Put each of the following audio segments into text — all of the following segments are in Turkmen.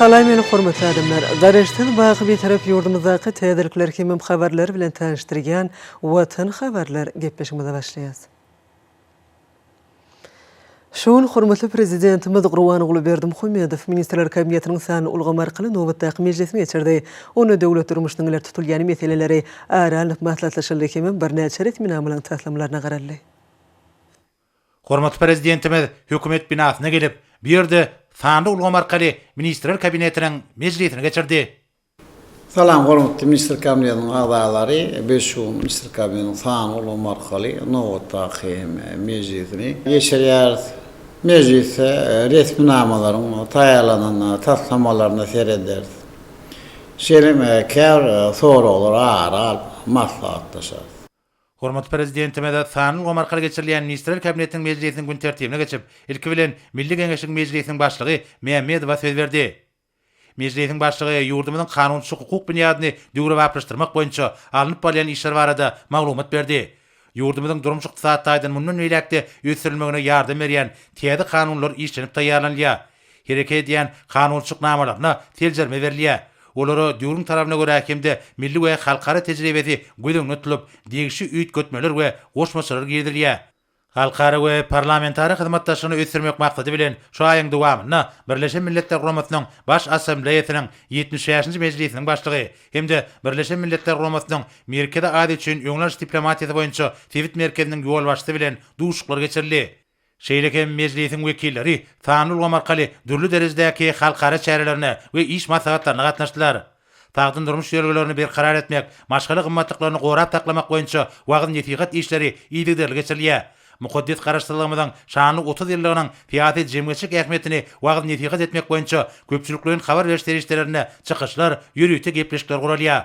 Salam meni hormatly adamlar! Garaşsyz baky Bitarap ýurdumyzdaky täzelikler hemem habarlar bilen tanyşdyrýan Watan habarlar gepleşigimize başlaýas. Şu gün hormatly Prezidentimiz Gurbanguly Berdimuhamedow Ministrler Kabinetiniň sanly ulgam arkaly nobatdaky mejlisini geçirdi. Onda döwlet durmuşynyň ileri tutulýan meseleleri ara alnyp maslahatlaşyldy hemem birnäçe resminamalaryň taslamalaryna garaldy. Hormatly Prezidentimiz Hökümet binasyna gelip, bu ýerde sanly ulgam arkaly Ministrler Kabinetiniň mejlisini geçirdi. Salam hormatly Ministrler Kabinetiniň agzalary, biz şu gün Ministrler Kabinetiniň sanly ulgam arkaly nobatdaky mejlisini geçirýäris. Mejlisde resminamalaryň taýýarlanan taslamalaryna serederis. Şeýle hem käbir soraglary ara alyp maslahatlaşarys. Hormatly Prezidentimiz sanly ulgam arkaly geçirilýän Ministrler Kabinetiniň mejlisiniň gün tertibine geçip, ilki bilen Milli Geňeşiň Mejlisiniň Başlygy Mämmedowa söz berdi. Mejlisiň başlygy ýurdumyzyň kanunçylyk-hukuk binýadyny döwrebaplaşdyrmak boýunça alnyp barylýan işler barada maglumat berdi. Ýurdumyzyň durmuş-ykdysady taýdan mundan beýläk-de ösdürilmegine ýardam berýän täze kanunlar işlenip taýýarlanylýar. Hereket edýän kanunçylyk namalaryna seljerme berilýär. Olara döwrüň talabyna görä hem-de milli we halkara tejribesi göz öňünde tutulyp, degişli üýtgetmeler we goşmaçalar girizilýär. Halkara we parlamentara hyzmatdaşlygyny ösdürmek maksady bilen, şu aýyň dowamynda Birleşen Milletler Guramasynyň Baş Assambleýasynyň 75-nji mejlisiniň başlygy hem-de Birleşen Milletler Guramasynyň Merkezi Aziýa üçin öňüni alyş diplomatiýasy boýunça sebit merkeziniň ýolbaşçysy bilen duşuşyklar geçirildi. Şeýle hem Mejlisiň wekilleri sanly ulgam arkaly dürli derejedäki halkara çärelerine we iş maslahatlaryna gatnaşdylar. Sagdyn durmuş ýörelgelerini berkarar etmek, maşgala gymmatlyklaryny gorap saklamak boýunça wagyz-nesihat işleri yzygiderli geçirilýär. Mukaddes Garaşsyzlygymyzyň şanly 30 ýyllygynyň syýasy-jemgyýetçilik ähmiýetini wagyz-nesihat etmek boýunça köpçülikleýin habar beriş serişdelerinde çykyşlar, ýörite gepleşikler guralýar.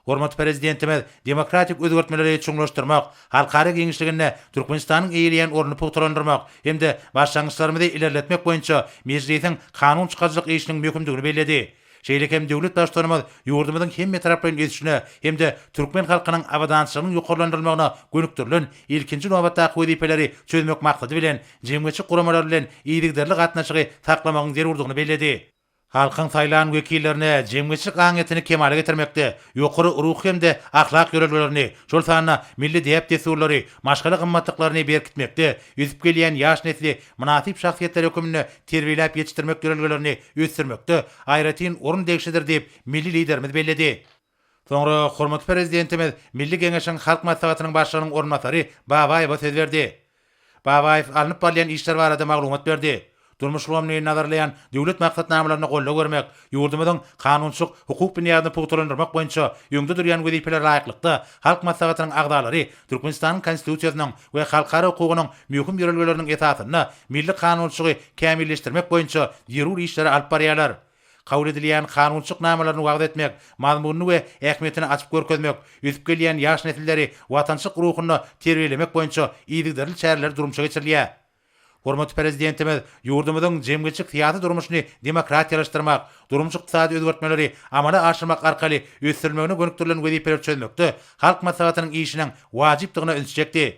Hormatly Prezidentimiz demokratik özgertmeleri çuňlaşdyrmak, halkara giňişliginde Türkmenistanyň eýeleýän ornuny pugtalandyrmak hem-de başlangyçlarymyzy ilerletmek boýunça Mejlisiň kanun çykaryjylyk işiniň möhümdigini belledi. Şeýle hem döwlet Baştutanymyz ýurdumyzyň hemmetaraplaýyn ösüşine hem-de türkmen halkynyň abadançylygynyň ýokarlandyrylmagyna gönükdirilen ilkinji nobatdaky wezipeleri çözmek maksady bilen, jemgyýetçilik guramalary bilen yzygiderli gatnaşygy saklamagyň zerurdygyny belledi. Halkyň saýlan wekillerine jemgyýetçilik aňyýetini kemala getirmekde, ýokary ruhy hem-de ahlak ýörelgelerini, şol sanda milli däp-dessurlary, maşgala gymmatlyklaryny berkitmekde, ösüp gelýän ýaş nesli mynasyp şahsyýetler hökmünde terbiýeläp ýetişdirmek ýörelgelerini ösdürmekde aýratyn orun degişlidir diýip, milli Liderimiz belledi. Soňra hormatly Prezidentimiz Milli Geňeşiň Halk Maslahatynyň Başlygynyň orunbasary Babaýewa söz berdi. Babaýew alnyp barylýan işler barada maglumat berdi. Durmuş ulgamyny nazarlaýan döwlet maksatnamalaryna goldaw bermek, ýurdumyzyň kanunçylyk hukuk binýadyny pugtalandyrmak boýunça öňde durýan wezipelere laýyklykda, Halk Maslahatynyň agzalary Türkmenistanyň Konstitusiýasynyň we halkara hukugynyň möhüm ýörelgeleriniň esasynda milli kanunçylygy kämilleşdirmek boýunça zerur işleri alyp barýarlar. Kabul edilýän kanunçylyk namalaryny wagyz etmek, mazmunyny we ähmiýetini açyp görkezmek, ösüp gelýän ýaş nesilleri watançylyk ruhunda terbiýelemek boýunça yzygiderli çäreler durmuşa geçirilýär. Hormatly Prezidentimiz ýurdumyzyň jemgyýetçilik-syýasy durmuşyny demokratiýalaşdyrmak, durmuş-ykdysady özgertmeleri amala aşyrmak arkaly ösdürilmegine gönükdirilen wezipeleri çözmekde Halk Maslahatynyň işiniň wajypdygyna ünsi çekdi.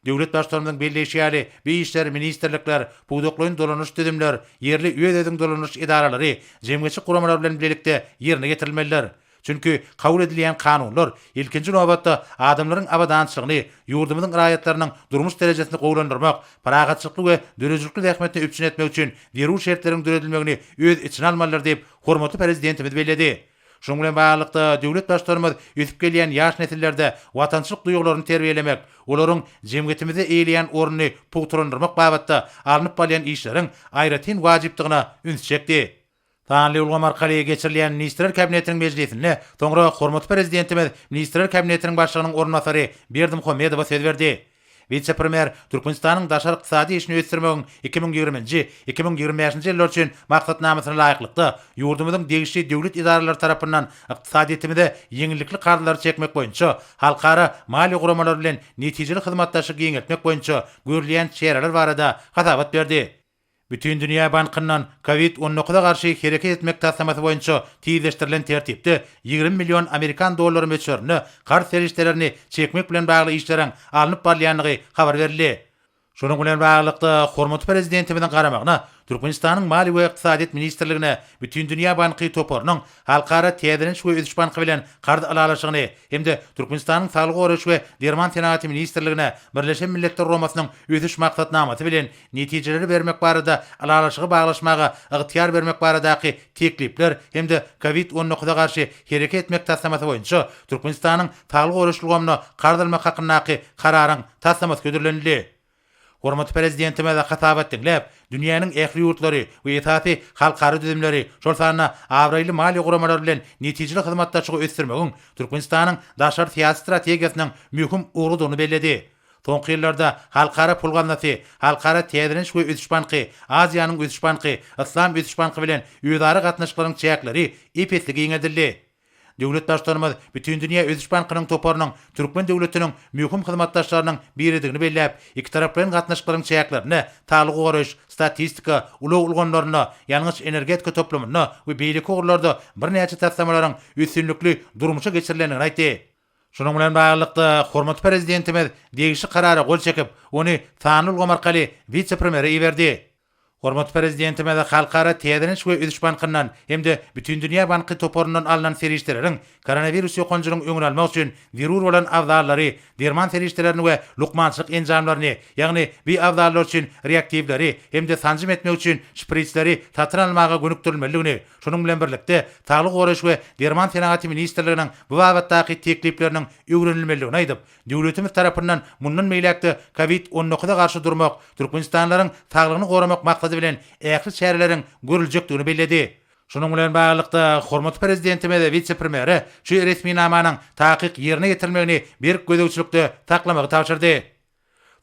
Döwlet Baştutanymyzyň belleýşi ýaly, bu işler ministrlikler, pudaklaýyn dolandyryş düzümler, ýerli öz-özüňi dolandyryş edaralary, jemgyýetçilik guramalary bilen bilelikde ýerine ýetirilmelidir. Çünki kabul edilýän kanunlar, ilkinji nobatda, adamlaryň abadançylygyny, ýurdumyzyň raýatlarynyň durmuş derejesini gowulandyrmak, parahatçylykly we döredijilikli zähmetini üpjün etmek üçin zerur şertleriň döredilmegini öz içine almalydyr diýip, hormatly Prezidentimiz belledi. Şunuň bilen baglylykda, döwlet Baştutanymyz ösüp gelýän ýaş nesillerde watançylyk duýgularyny terbiýelemek, olaryň jemgyýetimizde eýeleýän ornuny pugtalandyrmak babatda alnyp barylýan işleriň aýratyn wajypdygyna ünsi çekdi. Sanly ulgam arkaly geçirilýän Ministrler Kabinetiniň mejlisinde soňra hormatly Prezidentimiz Ministrler Kabinetiniň Başlygynyň orunbasary Berdimuhamedowa söz berdi. Wise-premýer Türkmenistanyň daşary ykdysady işini ösdürmegiň 2020-nji, 2025-nji ýyllar üçin Maksatnamasyna laýyklykda, ýurdumyzyň degişli döwlet edaralary tarapyndan ykdysadyýetimize ýeňillikli karzlary çekmek boýunça halkara maliýe guramalary bilen netijeli hyzmatdaşlygy giňeltmek boýunça görülýän çäreler barada hasabat berdi. Bütindünýä bankyndan Covid on dokuza garşy hereket etmek taslamasy boýunça tizleşdirilen tertipde 20 million amerikan dollary möçberinde karz serişdelerini çekmek bilen bagly işleriň alnyp barylýandygy habar berildi. Şunuň bilen baglylykda, hormatly Prezidentimiziň garamagyna Türkmenistanyň Maliýe we ykdysadyýet ministrligine Bütindünýä banky toparynyň Halkara täzeleniş we ösüş banky bilen karz ylalaşygyny hem-de Türkmenistanyň Saglygy goraýyş we derman senagaty ministrligine Birleşen Milletler Guramasynyň Ösüş Maksatnamasy bilen netijeleri bermek barada ylalaşygy baglaşmaga ygtyýar bermek baradaky teklipler hem-de Covid on dokuza garşy hereket etmek taslamasy boýunça Türkmenistanyň saglygy goraýyş ulgamyna karz almak hakyndaky Kararyň taslamasy hödürlenildi. Hormatly Prezidentimiz hasabat diňläp, dünýäniň ähli ýurtlary we esasy halkara düzümleri, şol sanda abraýly maliýe guramalary bilen netijeli hyzmatdaşlygy ösdürmegiň Türkmenistanyň daşary syýasy strategiýasynyň möhüm ugrudygyny belledi. Soňky ýyllarda Halkara pul gaznasy, Halkara täzeleniş we ösüş banky, Aziýanyň ösüş banky, Yslam ösüş banky bilen özara gatnaşyklaryň çäkleri ep-esli giňeldildi. Döwlet Baştutanymyz Bütindünýä ösüş bankynyň toparynyň türkmen döwletiniň möhüm hyzmatdaşlarynyň biridigini belläp, ikitaraplaýyn gatnaşyklaryň çäklerinde saglygy goraýyş, statistika, ulag ulgamlarynda, ýangyç-energetika toplumynda we beýleki ugurlarda birnäçe taslamalaryň üstünlikli durmuşa geçirilendigini aýtdy. Şunuň bilen baglylykda, hormatly Prezidentimiz degişli Karara gol çekip, ony sanly ulgam arkaly wise-premýere iberdi. Hormatly Prezidentimiz Halkara täzeleniş we ösüş bankyndan hem-de Bütindünýä banky toparyndan alnan serişdeleriň koronawirus ýokanjynyň öňüni almak üçin zerur bolan abzallary, derman serişdelerini we lukmançylyk enjamlaryny, ýagny bi abzallar üçin reaktiwleri hem-de sanjym etmek üçin şprisleri satyn almaga gönükdirilmelidigini, şonuň bilen birlikde, Saglygy goraýyş we derman senagaty ministrliginiň bu babatdaky teklipleriniň öwrenilmelidigini aýdyp, Döwletimiz tarapyndan mundan beýläk-de Covid on dokuza garşy durmak, türkmenistanlylaryň saglygyny goramak maksady bilen ähli çäreleriň görüljekdigini belledi. Şunuň bilen baglylykda, hormatly Prezidentimiz wise-premýere şu resminamanyň takyk ýerine ýetirilmegini berk gözegçilikde saklamagy tabşyrdy.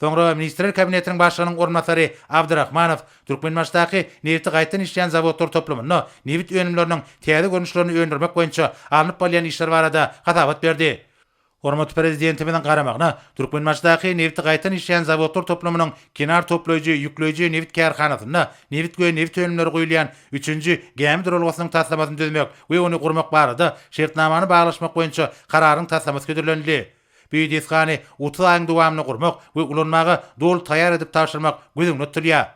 Soňra Ministrler Kabinetiniň Başlygynyň orunbasary Abdyrahmanow Türkmenbaşydaky nebiti gaýtadan işleýän zawodlar toplumynda nebit önümleriniň täze görnüşlerini öndürmek boýunça alnyp barylýan işler barada hasabat berdi. Hormatly Prezidentimiziň garamagyna Türkmenbaşydaky nebiti gaýtadan işleýän zawodlar toplumynyň kenar toplaýjy, ýükleýji nebit kärhanasynda nebit we nebit önümleri guýulýan üçünji gämi duralgasynyň taslamasyny düzmek we ony gurmak barada şertnamany baglaşmak boýunça Kararyň taslamasy hödürlenildi. Bu desgany 30 aýyň dowamynda gurmak we ulanmaga doly taýýar edip tabşyrmak göz öňünde tutulýar.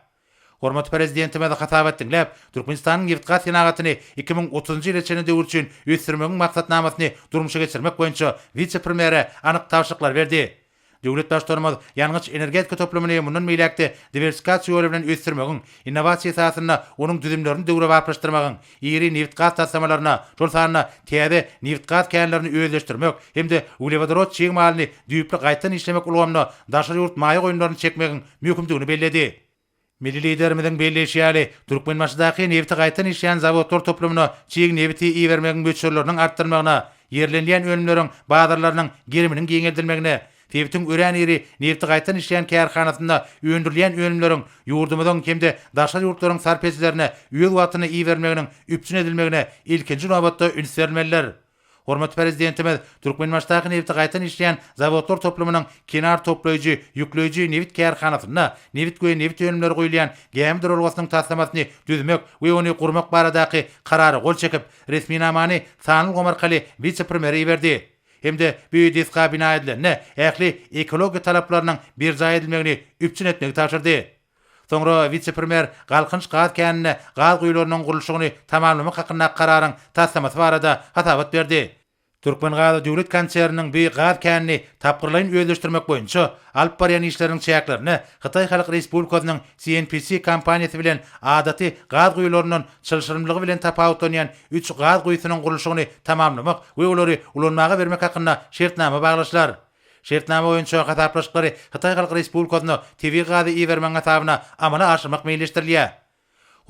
Hormatly Prezidentimiz hasabat diňläp, Türkmenistanyň nebitgaz senagatyny 2030-njy ýyla çenli döwür üçin ösdürmegiň maksatnamasyny durmuşa geçirmek boýunça wise-premýere anyk tabşyryklary berdi. Döwlet Baştutanymyz ýangyç-energetika toplumyny mundan beýläk-de diwersifikasiýa ýoly bilen ösdürmegiň, innowasiýa esasynda onuň düzümlerini döwrebaplaşdyrmagyň, iri nebitgaz taslamalaryna, şol sanda täze nebitgaz känlerini özleşdirmek hem-de uglewodorod çig malyny düýpli gaýtadan işlemek ulgamyna daşary ýurt maýa goýumlaryny çekmegiň möhümdigini belledi. Milli Liderimiziň belleýşi ýaly, Türkmenbaşydaky nebiti gaýtadan işleýän zawodlar toplumyna çig nebiti ibermegiň möçberleriniň artdyrylmagyna, ýerlenilýän önümleriň bazarlarynyň geriminiň giňeldilmegine, sebitiň örän iri nebiti gaýtadan işleýän kärhanasynda öndürilýän önümleriň ýurdumyzyň hem-de daşary ýurtlaryň sarp edijilerine öz wagtynda iberilmeginiň üpjün edilmegine ilkinji nobatda üns berilmelidir. Hormatly Prezidentimiz Türkmenbaşydaky nebiti gaýtadan işleýän zawodlar toplumynyň kenar toplaýjy, ýükleýji nebit kärhanasynda nebit we nebit önümleri guýulýan gämi duralgasynyň taslamasyny düzmek we ony gurmak baradaky Karara gol çekip, resminamany sanly ulgam arkaly wise-premýere iberdi hem-de bu desga bina edilende ähli ekologiýa talaplarynyň berjaý edilmegini üpjün etmegi tabşyrdy. Soňra wise-premýer Galkynyş gaz käninde gaz guýularynyň gurluşygyny tamamlamak hakyndaky Kararyň taslamasy barada hasabat berdi. Türkmengaz döwlet konserniniň bu gaz känini tapgyrlaýyn özleşdirmek boýunça alyp barýan işleriniň çäklerinde Hytaý Halk Respublikasynyň CNPC kompaniýasy bilen adaty gaz guýularyndan çylşyrymlygy bilen tapawutlanýan üç gaz guýusynyň gurluşygyny tamamlamak we olary ulanmaga bermek hakynda şertnama baglaşylar. Şertnama boýunça hasaplaşyklary Hytaý Halk Respublikasyna tebigy gazy ibermegiň hasabyna amala aşyrmak meýilleşdirilýär.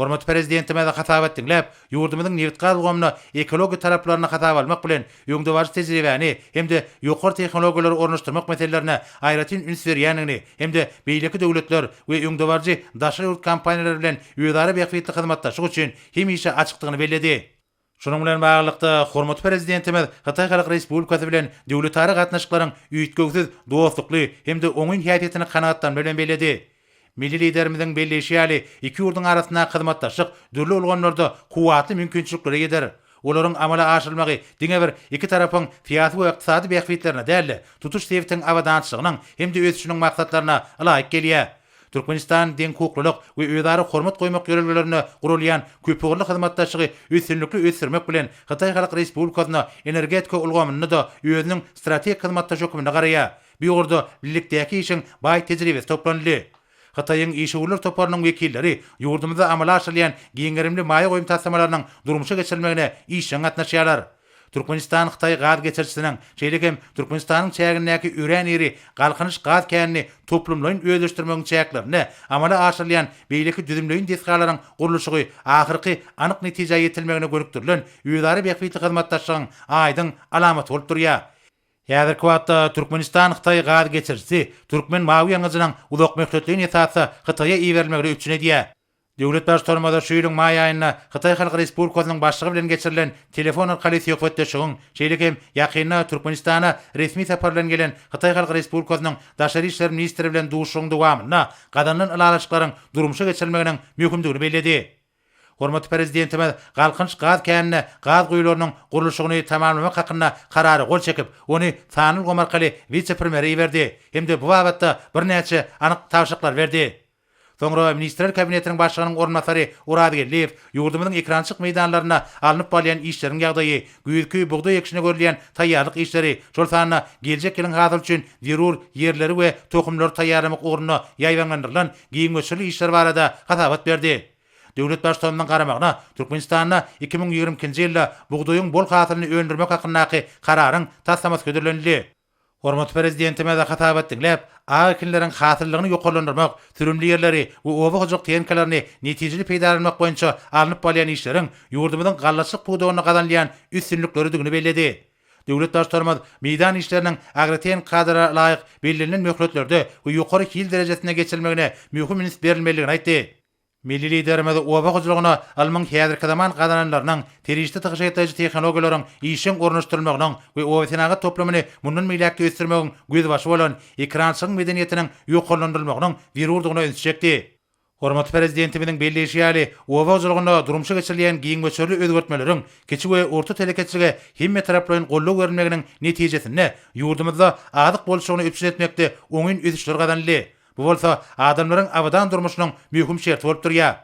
Hormatly Prezidentimiz hasabat diňläp, ýurdumyzyň nebitgaz ulgamyna ekologiýa talaplaryny hasaba almak bilen, öňdebaryjy tejribäni hem-de ýokary tehnologiýalary ornaşdyrmak meselelerine aýratyn üns berýändigini hem-de beýleki döwletler we öňdebaryjy daşary ýurt kompaniýalary bilen özara bähbitli hyzmatdaşlyk üçin hemişe açykdygyny belledi. Şunuň bilen baglylykda, hormatly Prezidentimiz Hytaý Halk Respublikasy bilen döwletara gatnaşyklaryň üýtgewsiz dostlukly hem-de oňyn häsiýetini kanagatlanma bilen belledi. Milli Liderimiziň belleýşi ýaly, iki ýurduň arasyndaky hyzmatdaşlyk dürli ulgamlarda kuwwatly mümkinçiliklere eýedir. Olaryň amala aşyrylmagy diňe bir iki tarapyň syýasy we ykdysady bähbitlerine däl-de, tutuş sebitiň abadançylygynyň hem-de ösüşiniň maksatlaryna ylaýyk gelýär. Türkmenistan deňhukuklylyk we özara hormat goýmak ýörelgelerinde guralýan köpugurly hyzmatdaşlygy üstünlikli ösdürmek bilen, Hytaý Halk Respublikasyna energetika ulgamynda-da özüniň strategik hyzmatdaşy hökmünde garaýar. Bu ugurda bilelikdäki işiň baý tejribesi toplanyldy. Hytaýyň işewürler toparynyň wekilleri ýurdumyzda amala aşyrylýan giň gerimli maýa goýum taslamalarynyň durmuşa geçirilmegine işjeň gatnaşýarlar. Türkmenistan-Hytaý gaz geçirijisiniň, şeýle hem Türkmenistanyň çägindäki örän iri Galkynyş gaz känini toplumlaýyn özleşdirmegiň çäklerinde amala aşyrylýan beýleki düzümleýin desgalaryň gurluşygy ahyrky anyk netijä ýetilmegine gönükdirilen özara bähbitli hyzmatdaşlygyň aýdyň alamaty bolup durýar. Häzirki wagtda Türkmenistan-Hytaý gaz geçirijisi türkmen mawy ýangyjynyň uzakmöhletleýin esasda Hytaýa iberilmegini üpjün edýär. Döwlet Baştutanymyz şu ýylyň maý aýynda Hytaý Halk Respublikasynyň Başlygy bilen geçirilen telefon arkaly söhbetdeşligiň, şeýle hem ýakynda Türkmenistana resmi sapar bilen gelen Hytaý Halk Respublikasynyň daşary işler ministri bilen duşuşygyň dowamynda gazanylan ylalaşyklaryň durmuşa geçirilmeginiň möhümdigini belledi. Hormatly Prezidentimiz Galkynyş gaz käninde gaz guýularynyň gurluşygyny tamamlamak hakynda Karara gol çekip, ony sanly ulgam arkaly wise-premýere iberdi hem-de bu babatda birnäçe anyk tabşyryklary berdi. Soňra Ministrler Kabinetiniň Başlygynyň orunbasary Oraz Geldiýew ýurdumyzyň ekerançylyk meýdanlarynda alnyp barylýan işleriň ýagdaýy, güýzki bugdaý ekişine görülýän taýýarlyk işleri, şol sanda geljek ýylyň hasyly üçin zerur ýerleri we tohumlary taýýarlamak ugrunda ýaýbaňlandyrylan giň möçberli işler barada hasabat berdi. Döwlet Baştutanymyzyň garamagyna Türkmenistanda 2022-nji ýylda bugdaýyň bol hasylyny öndürmek hakyndaky Kararyň taslamasy hödürlenildi. Hormatly Prezidentimiz hasabat diňläp, ak ekinleriň hasyllylygyny ýokarlandyrmak, sürümli ýerleri we oba hojalyk tehnikalaryny netijeli peýdalanmak boýunça alnyp barylýan işleriň ýurdumyzyň gallaçylyk pudagynda gazanylýan üstünlikleridigini belledi. Döwlet Baştutanymyz meýdan işleriniň agrotehniki kadalara laýyk bellenilen möhletlerde we ýokary hil derejesinde geçirilmegine möhüm üns berilmelidigini aýtdy. Milli Liderimiz oba hojalygyna ylmyň häzirki zaman gazananlarynyň, serişde tygşytlaýjy tehnologiýalaryň işjeň ornaşdyrylmagynyň we obasenagat toplumyny mundan beýläk-de ösdürmegiň gözbaşy bolan ekerançylygyň medeniýetiniň ýokarlandyrylmagynyň zerurdygyna ünsi çekdi. Hormatly Prezidentimiziň belleýşi ýaly, oba hojalygynda durmuşa geçirilýän giň möçberli özgertmeleriň kiçi we orta telekeçilige hemmetaraplaýyn goldaw berilmeginiň netijesinde ýurdumyzda azyk bolçulygyny üpjün etmekde oňyn ösüşler gazanyldy. Bu bolsa adamlaryň abadan durmuşynyň möhüm şerti bolup durýar.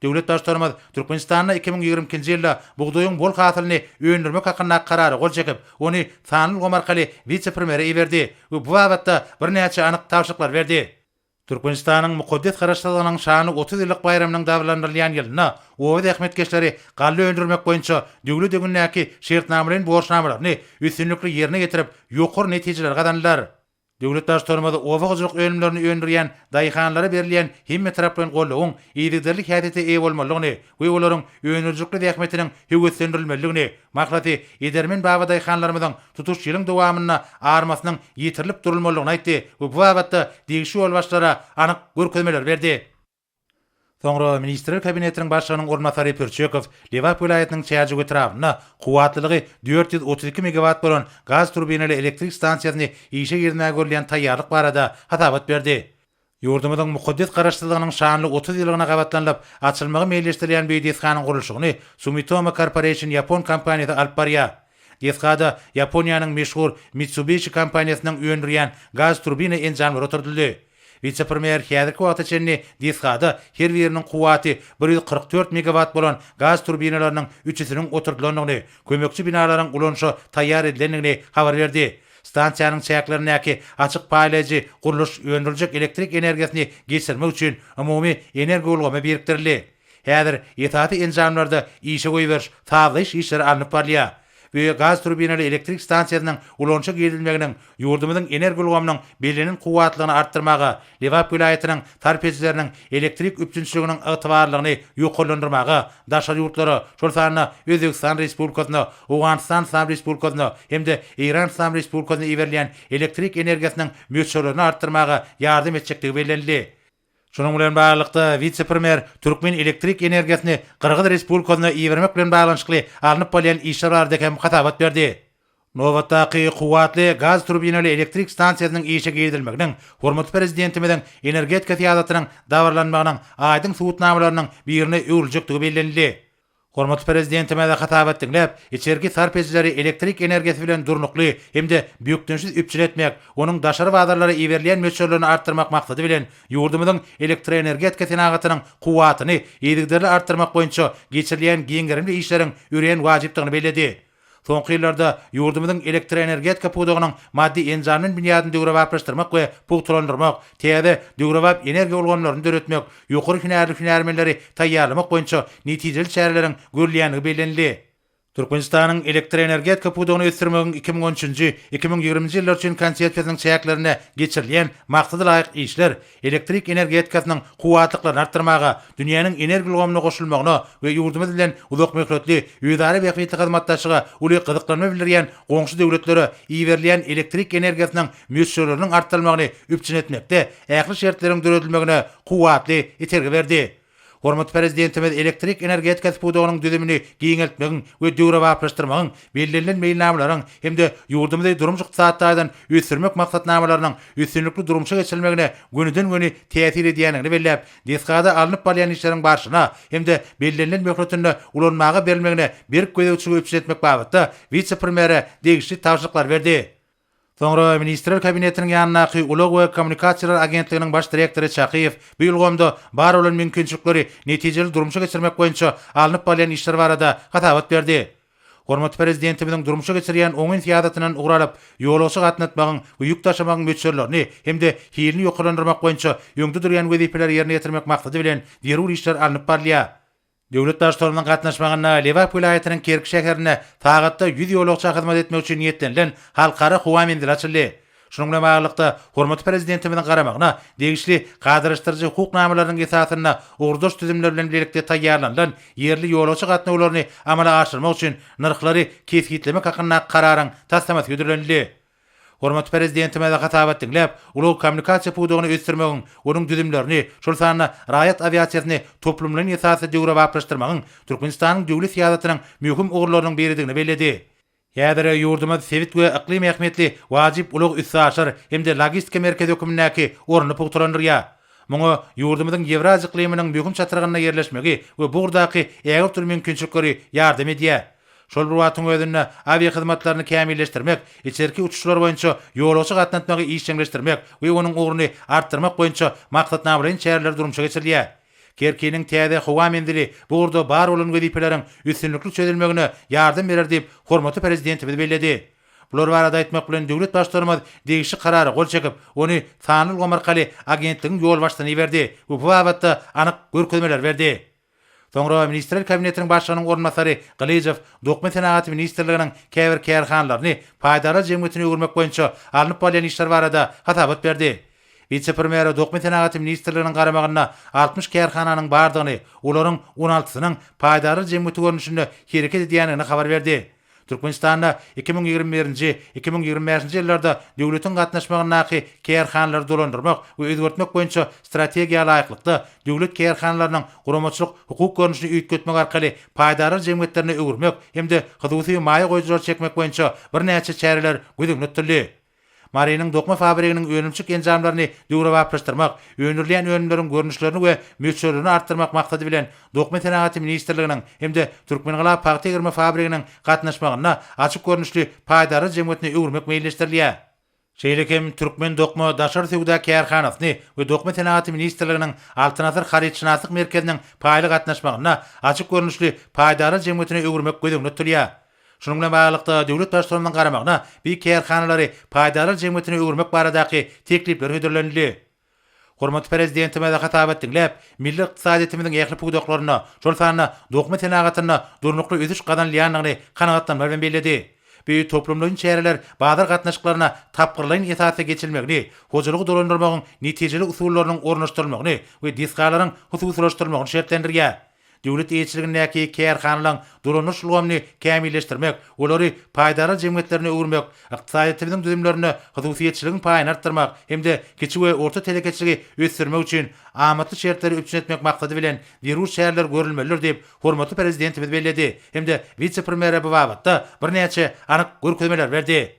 Döwlet Baştutanymyz Türkmenistanda 2022-nji ýylda bugdaýyň bol hasylyny öndürmek hakyndaky Karara gol çekip, ony sanly ulgam arkaly wise-premýere iberdi we bu babatda birnäçe anyk tabşyryklary berdi. Türkmenistanyň mukaddes Garaşsyzlygynyň şanly 30 ýyllyk baýramynyň dabaralandyrylýan ýylynda oba zähmetkeşleri galla öndürmek boýunça döwlet öňündäki şertnamalaýyn borçnamalaryny üstünlikli ýerine ýetirip, ýokary netijeleri gazandylar. Döwlet Baştutanymyz oba hojalyk önümlerini öndürýän daýhanlara berilýän hemmetaraplaýyn goldawyň yzygiderli häsiýete eýe bolmalydygyny we olaryň öndürijilikli zähmetiniň höweslendirilmelidigini, mahlasy, edermen babadaýhanlarymyzyň tutuş ýylyň dowamynda armasynyň ýetirilip durulmalydygyny aýtdy we bu babatda degişli ýolbaşçylara anyk görkezmeleri berdi. Soňra Ministrler Kabinetiniň Başlygynyň orunbasary Pürçekow Lebap welaýatynyň Çärjew etrabynda kuwwatlylygy 432 megawat bolan gaz turbinaly elektrik stansiýasyny işe girizmäge görülýän taýýarlyk barada hasabat berdi. Ýurdumyzyň mukaddes Garaşsyzlygynyň şanly 30 ýyllygyna gabatlanylyp, açylmagy meýilleşdirilýän bu desganyň gurluşygyny Sumitomo Corporation ýapon kompaniýasy alyp barýar. Desgada Ýaponiýanyň meşhur Mitsubishi kompaniýasynyň öndürýän gaz turbina enjamlary oturdyldy. Wise-premýer häzirki wagta çenli desgada her biriniň kuwwaty 144 megawat bolan gaz turbinalarynyň üçüsiniň oturdylandygyny, kömekçi binalaryň ulanyşa taýýar edilendigini habar berdi. Stansiýanyň çäklerindäki açyk paýlaýjy gurluş öndüriljek elektrik energiýasyny geçirmek üçin umumy energoulgama birikdirildi. Häzir esasy enjamlarda işe goýberiş, sazlaýyş işleri alnyp barylýar. Bu gaz turbinaly elektrik stansiýasynyň ulanyşa girizilmeginiň ýurdumyzyň energoulgamynyň bellenen kuwwatlygyny artdyrmaga, Lebap welaýatynyň sarp edijileriniň elektrik üpjünçiliginiň ygtybarlylygyny ýokarlandyrmaga, daşary ýurtlara, şol sanda Özbegistan Respublikasyna, Owganystan Yslam Respublikasyna hem-de Eýran Yslam Respublikasyna iberilýän elektrik energiýasynyň möçberlerini artdyrmaga ýardam etjekdigi bellenildi. Şunuň bilen baglylykda, wise-premýer türkmen elektrik energiýasyny Gyrgyz Respublikasyna ibermek bilen baglanyşykly alnyp barylýan işler barada hem hasabat berdi. Nobatdaky kuwwatly gaz turbinaly elektrik stansiýasynyň işe girizilmeginiň hormatly Prezidentimiziň energetika syýasatynyň dabaralanmagynyň aýdyň subutnamalarynyň birine öwrüljekdigi bellenildi. Hormatly Prezidentimiz hasabat diňläp, içerki sarp edijileri elektrik energiýasy bilen durnukly hem-de bökdençsiz üpjün etmek, onuň daşary bazarlara iberilýän möçberlerini artdyrmak maksady bilen, ýurdumyzyň elektroenergetika senagatynyň kuwwatyny yzygiderli artdyrmak boýunça geçirilýän giň gerimli işleriň örän wajypdygyny belledi. Soňky ýyllarda ýurdumyzyň elektroenergetika pudagynyň maddy-enjamlaýyn binýadyny döwrebaplaşdyrmak we pugtalandyrmak, täze, döwrebap energiýa ulgamlaryny döretmek, ýokary hünärli hünärmenleri taýýarlamak boýunça netijeli çäreleriň görülýändigi bellenildi. Türkmenistanyň elektroenergetika pudagyny ösdürmegiň 2013-nji, 2020-nji ýyllar üçin Konsepsiýasynyň çäklerinde geçirilýän maksada laýyk işler elektrik energetikasynyň kuwwatlyklaryny artdyrmaga, dünýäniň energiýa ulgamyna goşulmagyna we ýurdumyz bilen uzakmöhletli, özara bähbitli hyzmatdaşlyga uly gyzyklanma bildirýän goňşy döwletlere iberilýän elektrik energiýasynyň möçberleriniň artdyrylmagyny üpjün etmekde ähli şertleriň döredilmegine kuwwatly itergi berdi. Hormatly Prezidentimiz elektrik energetikasy pudagynyň düzümini giňeltmegiň we döwrebaplaşdyrmagyň, bellenilen meýilnamalaryň hem-de ýurdumyzy durmuş-ykdysady taýdan ösdürmek maksatnamalarynyň üstünlikli durmuşa geçirilmegine gönüden-göni täsir edýändigini belläp, desgada alnyp barylýan işleriň barşyna hem-de bellenilen möhletinde ulanmaga berilmegine berk gözegçiligi üpjün etmek babatda wise-premýere degişli tabşyryklary berdi. Soňra Ministrler Kabinetiniň ýanyndaky Ulag we kommunikasiýalar agentliginiň baş direktory Çakyýew bu ulgamda bar bolan mümkinçilikleri netijeli durmuşa geçirmek boýunça alnyp barylýan işler barada hasabat berdi. Hormatly Prezidentimiziň durmuşa geçirýän oňyn syýasatyndan ugur alyp, ýolagçy gatnatmagyň we ýük daşamagyň möçberlerini hem-de hilini ýokarlandyrmak boýunça öňde durýan wezipeleri ýerine ýetirmek maksady bilen zerur işler alnyp barylýar. Döwlet Baştutanynyň gatnaşmagynda Lebap welaýatynyň Kerki şäherinde sagatda 100 ýolagça hyzmat etmek üçin niýetlenilen Halkara howa menzili açyldy. Şunuň bilen baglylykda, hormatly Prezidentimiziň garamagyna degişli kadalaşdyryjy hukuk namalarynyň esasynda ugurdaş düzümler bilen bilelikde taýýarlanylan ýerli ýolagçy gatnawlaryny amala aşyrmak üçin nyrhlary kesgitlemek hakyndaky Kararyň taslamasy hödürlenildi. Hormatly Prezidentimize hasabat diňläp, ulag-kommunikasiýa pudagyny ösdürmegiň, onuň düzümlerini, şol sanda raýat awiasiýasyny toplumlaýyn esasda döwrebaplaşdyrmagyň Türkmenistanyň döwlet syýasatynyň möhüm ugurlarynyň biridigini belledi. Häzir ýurdumyz sebit we yklym ähmiýetli wajyp ulag-üstaşyr hem-de logistika merkezi hökmündäki ornuny pugtalandyrýar. Muňa ýurdumyzyň Ýewraziýa yklymynyň möhüm çatrygynda ýerleşmegi we bu ugurdaky ägirt uly mümkinçilikleri ýardam edýär. Şol bir wagtyň özünde, awiahyzmatlaryny kämilleşdirmek, içerki uçuşlar boýunça ýolagçy gatnatmagy işjeňleşdirmek we onuň ugruny artdyrmak boýunça maksatnamalaýyn çäreler durmuşa geçirilýär. Kerkiniň täze howa menzili bu ugurda bar bolan wezipeleriň üstünlikli çözülmegine ýardam berer diýip, hormatly Prezidentimiz belledi. Bular barada aýtmak bilen, döwlet Baştutanymyz degişli Karara gol çekip, ony sanly ulgam arkaly agentligiň ýolbaşçysyna iberdi we bu babatda anyk görkezmeleri berdi. Soňra Ministrler Kabinetiniň Başlygynyň orunbasary Gylyjow Dokma senagaty ministrliginiň käbir kärhanalaryny paýdarlar jemgyýetine öwürmek boýunça alnyp barylýan işler barada hasabat berdi. Wise-premýere Dokma senagaty ministrliginiň garamagynda 60 kärhananyň bardygyny, olaryň on altysynyň paýdarlar jemgyýeti görnüşinde hereket edýändigini habar berdi. Türkmenistanda 2021-nji, 2025-nji ýyllarda döwletiň gatnaşmagyndaky kärhanalary dolandyrmak we özgertmek boýunça strategiýa laýyklykda, döwlet kärhanalarynyň guramaçylyk-hukuk görnüşini üýtgetmek arkaly paýdarlar jemgyýetlerine öwürmek hem-de hususy maýa goýujylary çekmek boýunça birnäçe çäreler göz öňünde tutuldy. Marynyň dokma fabriginiň önümçilik enjamlaryny döwrebaplaşdyrmak, öndürilýän önümleriň görnüşlerini we möçberlerini artdyrmak maksady bilen, Dokma senagaty ministrliginiň hem-de Türkmengala pagta egirme fabriginiň gatnaşmagynda açyk görnüşli paýdarlar jemgyýetine öwürmek meýilleşdirilýär. Şeýle hem Türkmendokma daşary söwda kärhanasyny we Dokma senagaty ministrliginiň Altyn asyr harytşynaslyk merkeziniň paýly gatnaşmagynda açyk görnüşli paýdarlar jemgyýetine öwürmek göz öňünde tutulýar. Şunuň bilen baglylykda, döwlet Baştutanynyň garamagyna bi kärhanalary paýdarlar jemgyýetine öwürmek baradaky teklipler hödürlenildi. Hormatly Prezidentimiz hasabat diňläp, milli ykdysadyýetimiziň ähli pudaklarynda, şol sanda dokma senagatynda durnukly ösüş gazanylýandygyny kanagatlanma bilen belledi. Bu toplumlaýyn çäreler bazar gatnaşyklaryna tapgyrlaýyn esasda geçilmegini, hojalygy dolandyrmagyň netijeli usullarynyň ornaşdyrylmagyny we desgalaryň hususylaşdyrylmagyny şertlendirýär. Döwlet eýeçiligindäki kärhanalaryň dolanyş ulgamyny kämilleşdirmek, olary paýdarlar jemgyýetlerine öwürmek, ykdysadyýetimiziň düzümlerinde hususyýetçiligiň paýyny artdyrmak hem-de kiçi we orta telekeçiligi ösdürmek üçin amatly şertleri üpjün etmek maksady bilen zerur çäreler görülmelidir diýip, hormatly Prezidentimiz belledi hem-de wise-premýere bu babatda birnäçe anyk görkezmeleri berdi.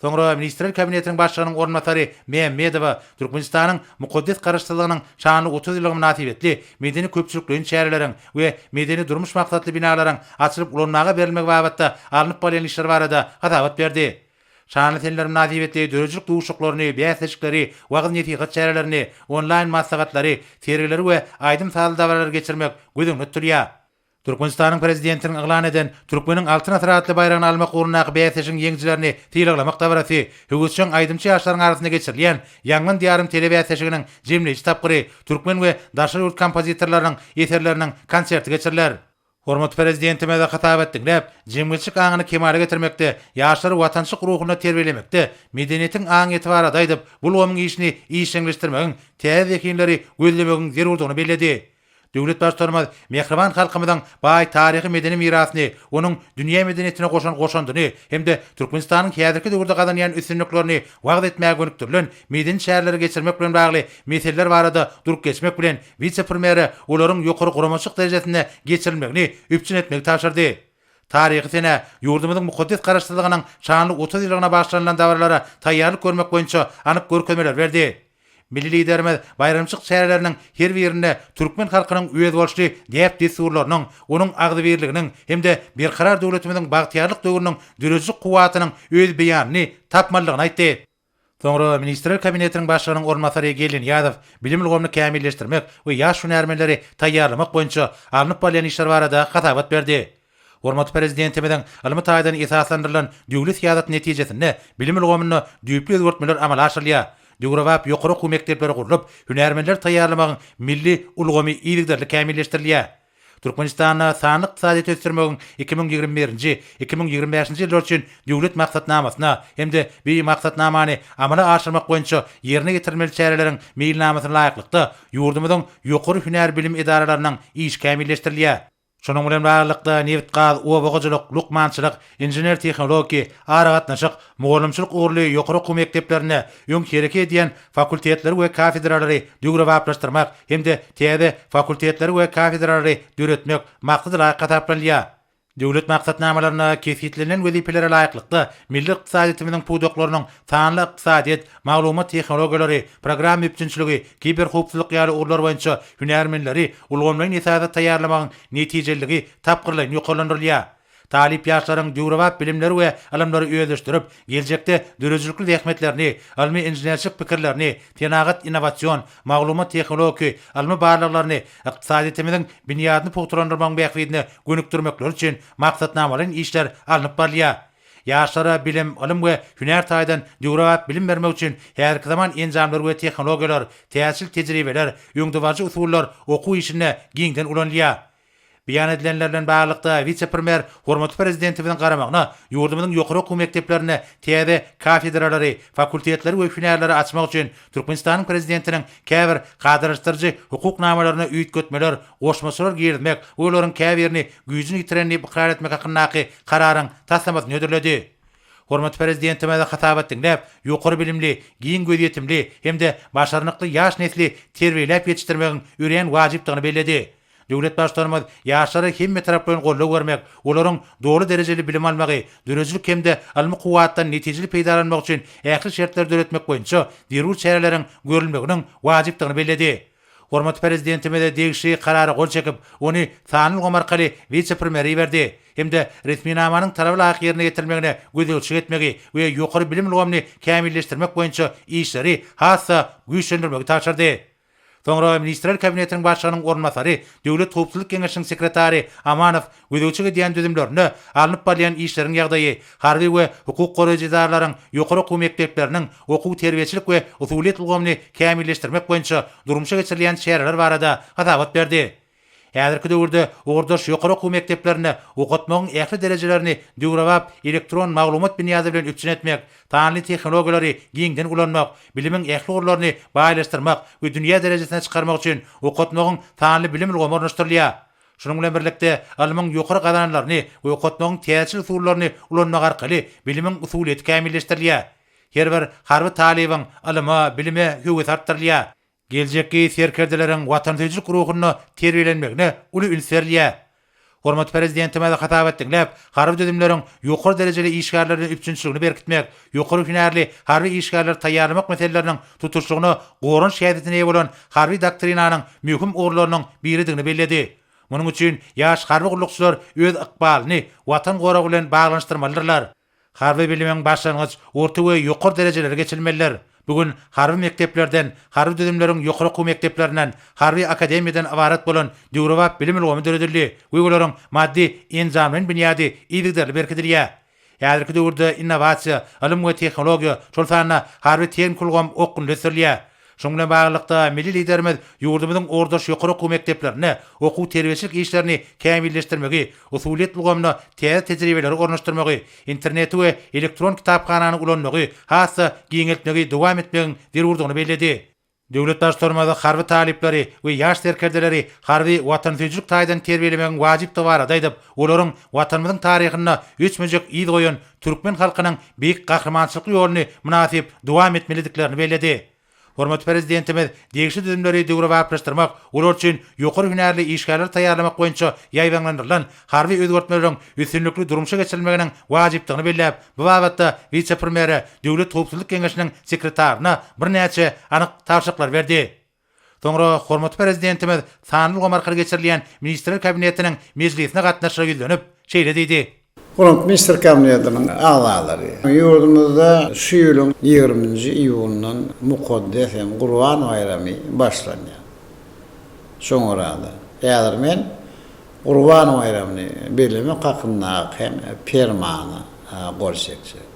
Soňra Ministrler Kabinetiniň Başlygynyň orunbasary Mämmedowa Türkmenistanyň mukaddes Garaşsyzlygynyň şanly 30 ýyllygy mynasybetli medeni-köpçülikleýin çäreleriň we medeni-durmuş maksatly binalaryň açylyp ulanmaga berilmegi babatda alnyp barylýan işler barada hasabat berdi. Şanly seneler mynasybetli döredijilik duşuşyklaryny, bäsleşikleri, wagyz-nesihat çärelerini, onlaýn maslahatlary, sergileri we aýdym-sazly dabaralary geçirmek göz öňünde tutulýar. Türkmenistanyň Prezidentiniň yglan eden Türkmeniň Altyn asyry atly baýragyny almak ugrundaky bäsleşigiň ýeňijilerini sylaglamak dabarasy, höwesjeň aýdymçy ýaşlaryň arasynda geçirilýän Ýaňlan Diýarym telebäsleşiginiň jemleýji tapgyry, türkmen we daşary ýurt kompozitorlarynyň eserleriniň konserti geçiriler. Hormatly Prezidentimiz hasabat diňläp, jemgyýetçilik aňyny kemala getirmekde, ýaşlary watançylyk ruhunda terbiýelemekde medeniýetiň aňyýeti barada aýdyp, bu ulgamyň işini işjeňleşdirmegiň, täze zehinleri gözlemegiň zerurdygyny belledi. Döwlet Baştutanymyz mähriban halkymyzyň baý taryhy-medeni mirasyny, onuň dünýä medeniýetine goşan goşandyny hem-de Türkmenistanyň häzirki döwürde gazanýan üstünliklerini wagyz etmäge gönükdirilen medeni çäreleri geçirmek bilen bagly meseleler barada durup geçmek bilen, wise-premýere olaryň ýokary guramaçylyk derejesinde geçirilmegini üpjün etmegi tabşyrdy. Taryhy senä, ýurdumyzyň mukaddes Garaşsyzlygynyň şanly 30 ýyllygyna bagyşlanylan dabaralara taýýarlyk görmek boýunça anyk görkezmeleri berdi. Milli Liderimiz baýramçylyk çäreleriniň her birinde türkmen halkynyň özboluşly däp-dessurlarynyň, onuň agzybirliginiň hem-de Berkarar döwletimiziň bagtyýarlyk döwrüniň döredijilik kuwwatynyň öz beýanyny tapmalydygyny aýtdy. Soňra Ministrler Kabinetiniň Başlygynyň orunbasary Geldi Nyýazow bilim ulgamyny kämilleşdirmek we ýaş hünärmenleri taýýarlamak boýunça alnyp barylýan işler barada hasabat berdi. Hormatly Prezidentimiziň ylmy taýdan esaslandyrylan döwlet syýasaty netijesinde bilim ulgamynda düýpli özgertmeler amala aşyrylýar. Döwrebap ýokary okuw mekdepleri gurlup, hünärmenleri taýýarlamagyň milli ulgamy yzygiderli kämilleşdirilýär. Türkmenistanda sanly ykdysadyýeti ösdürmegiň 2021-nji, 2025-nji ýyllar üçin Döwlet maksatnamasyna hem-de bu maksatnamany amala aşyrmak boýunça ýerine ýetirilmeli çäreleriň meýilnamasyna laýyklykda, ýurdumyzyň ýokary hünär bilim edaralarynyň işi kämilleşdirilýär. Şunuň bilen baglylykda, nebit-gaz, oba hojalyk, lukmançylyk, inžener-tehnologiki, aragatnaşyk, mugallymçylyk ugurly ýokary okuw mekdeplerinde öň hereket edýän fakultetleri we kafedralary döwrebaplaşdyrmak hem-de täze fakultetleri we kafedralary döretmek maksadalaýyk hasaplanylýar. Döwlet maksatnamalarynda kesgitlenilen wezipelere laýyklykda, milli ykdysadyýetimiziň pudaklarynyň sanly ykdysadyýet, maglumat tehnologiýalary, programma üpjünçiligi, kiberhowpsuzlyk ýaly ugurlar boýunça hünärmenleri ulgamlaýyn esasda taýýarlamagyň netijeliligi tapgyrlaýyn ýokarlandyrylýar. Talyp ýaşlaryň döwrebap bilimleri we ylymlary özleşdirip, geljekde döredijilikli zähmetlerini, ylmy-inženerçilik pikirlerini, senagat-innowasion, maglumat-tehnologiki, ylmy barlaglaryny ykdysadyýetimiziň binýadyny pugtalandyrmagyň bähbidine gönükdirmekleri üçin maksatnamalaýyn işler alnyp barylýar. Ýaşlara bilim, ylym we hünär taýdan döwrebap bilim bermek üçin häzirki zaman enjamlar we tehnologiýalar, täzeçil tejribeler, öňdebaryjy usullar okuw işinde giňden ulanylýar. Beýan edilenler bilen baglylykda, wise-premýer hormatly Prezidentimiziň garamagyna ýurdumyzyň ýokary okuw mekdeplerinde täze kafedralary, fakultetleri we hünärleri açmak üçin Türkmenistanyň Prezidentiniň käbir kadalaşdyryjy hukuk namalaryna üýtgetmeler, goşmaçalar girizmek we olaryň käbirini güýjüni ýitiren diýip ykrar etmek hakyndaky Kararyň taslamasyny hödürledi. Hormatly Prezidentimiz hasabat diňläp, ýokary bilimli, giň gözýetimli hem-de başarnykly ýaş nesli terbiýeläp ýetişdirmegiň örän wajypdygyny belledi. Döwlet Baştutanymyz ýaşlara hemmetaraplaýyn goldaw bermek, olaryň doly derejeli bilim almagy, döredijilik hem-de ylmy kuwwatdan netijeli peýdalanmagy üçin ähli şertleri döretmek boýunça zerur çäreleriň görülmeginiň wajypdygyny belledi. Hormatly Prezidentimiz degişli Karara gol çekip, ony sanly ulgam arkaly wise-premýere iberdi hem-de resminamanyň talaba laýyk ýerine ýetirilmegine gözegçilik etmegi we ýokary bilim ulgamyny kämilleşdirmek boýunça işleri has-da güýçlendirmegi tabşyrdy. Soňra Ministrler Kabinetiniň Başlygynyň orunbasary, Döwlet howpsuzlyk geňeşiniň sekretary Amanow gözegçilik edýän düzümlerinde alnyp barylýan işleriň ýagdaýy, harby we hukuk goraýjy edaralaryň ýokary okuw mekdepleriniň okuw-terbiýeçilik we usulyýet ulgamyny kämilleşdirmek boýunça durmuşa geçirilýän çäreler barada hasabat berdi. Häzirki döwürde ugurdaş ýokary okuw mekdeplerinde okatmagyň ähli derejelerini döwrebap elektron maglumat binýady bilen üpjün etmek, sanly tehnologiýalary giňden ulanmak, bilimiň ähli ugurlaryny baýlaşdyrmak we dünýä derejesine çykarmak üçin okatmagyň sanly bilim ulgamy ornaşdyrylýar. Şunuň bilen birlikde, ylmyň ýokary gazananlaryny we okatmagyň täzeçil usullaryny ulanmak arkaly bilimiň usulyýeti kämilleşdirilýär. Her bir harby talybyň ylyma, bilime höwesi artdyrylýar. Geljekki serkerdeleriň watansöýüjilik ruhunda terbiýelenmegine uly üns berilýär. Hormatly Prezidentimiz hasabat diňläp, harby düzümleriň ýokary derejeli işgärler bilen üpjünçiligini berkitmek, ýokary hünärli harby işgärleri taýýarlamak meseleleriniň tutuşlygyna goranyş häsiýetine eýe bolan harby doktrinanyň möhüm ugurlarynyň biridigini belledi. Munuň üçin ýaş harby gullukçylar öz ykbalyny Watan goragy bilen baglanyşdyrmalydyrlar. Harby bilimiň başlangyç, orta we ýokary derejeleri geçilmelidir. Bu gün harby mekdeplerden, harby düzümleriň ýokary okuw mekdeplerinden, harby akademiýadan ybarat bolan döwrebap bilim ulgamy döredildi we olaryň maddy-enjamlaýyn binýady yzygiderli berkidilýär. Häzirki döwürde innowasiýa, ylym we tehnologiýa, şol sanda harby-tehniki ulgam okgunly ösdürilýär. Şunuň bilen baglylykda, milli Liderimiz ýurdumyzyň ugurdaş ýokary okuw mekdeplerinde okuw-terbiýeçilik işlerini kämilleşdirmegi, usulyýet ulgamyna täze tejribeleri ornaşdyrmagy, interneti we elektron kitaphanany ulanmagy has-da giňeltmegi dowam etmegiň zerurdygyny belledi. Döwlet Baştutanymyz harby talyplary we ýaş serkerdeleri harby watansöýüjilik taýdan terbiýelemegiň wajypdygy barada aýdyp, olaryň Watanymyzyň taryhynda öçmejek yz goýan türkmen halkynyň beýik gahrymançylykly ýoluny mynasyp dowam etmelidiklerini belledi. Hormatly Prezidentimiz degişli düzümleri döwrebaplaşdyrmak, olar üçin ýokary hünärli işgärleri taýýarlamak boýunça ýaýbaňlandyrylan harby özgertmeleriň üstünlikli durmuşa geçirilmeginiň wajypdygyny belläp, bu babatda wise-premýere, Döwlet howpsuzlyk geňeşiniň sekretaryna birnäçe anyk tabşyryklary berdi. Soňra hormatly Prezidentimiz sanly ulgam arkaly geçirilýän Ministrler Kabinetiniň mejlisine gatnaşyja ýüzlenip, şeýle diýdi. Hormatly Ministrler Kabinetiniň agzalary! Ýurdumyzda şu ýylyň ýigriminji iýunyndan mukaddes hem Gurban baýramy başlanýar. Şoňa görä-de, häzir men Gurban baýramyny bellemek hakyndaky hem Permana gol çekjek.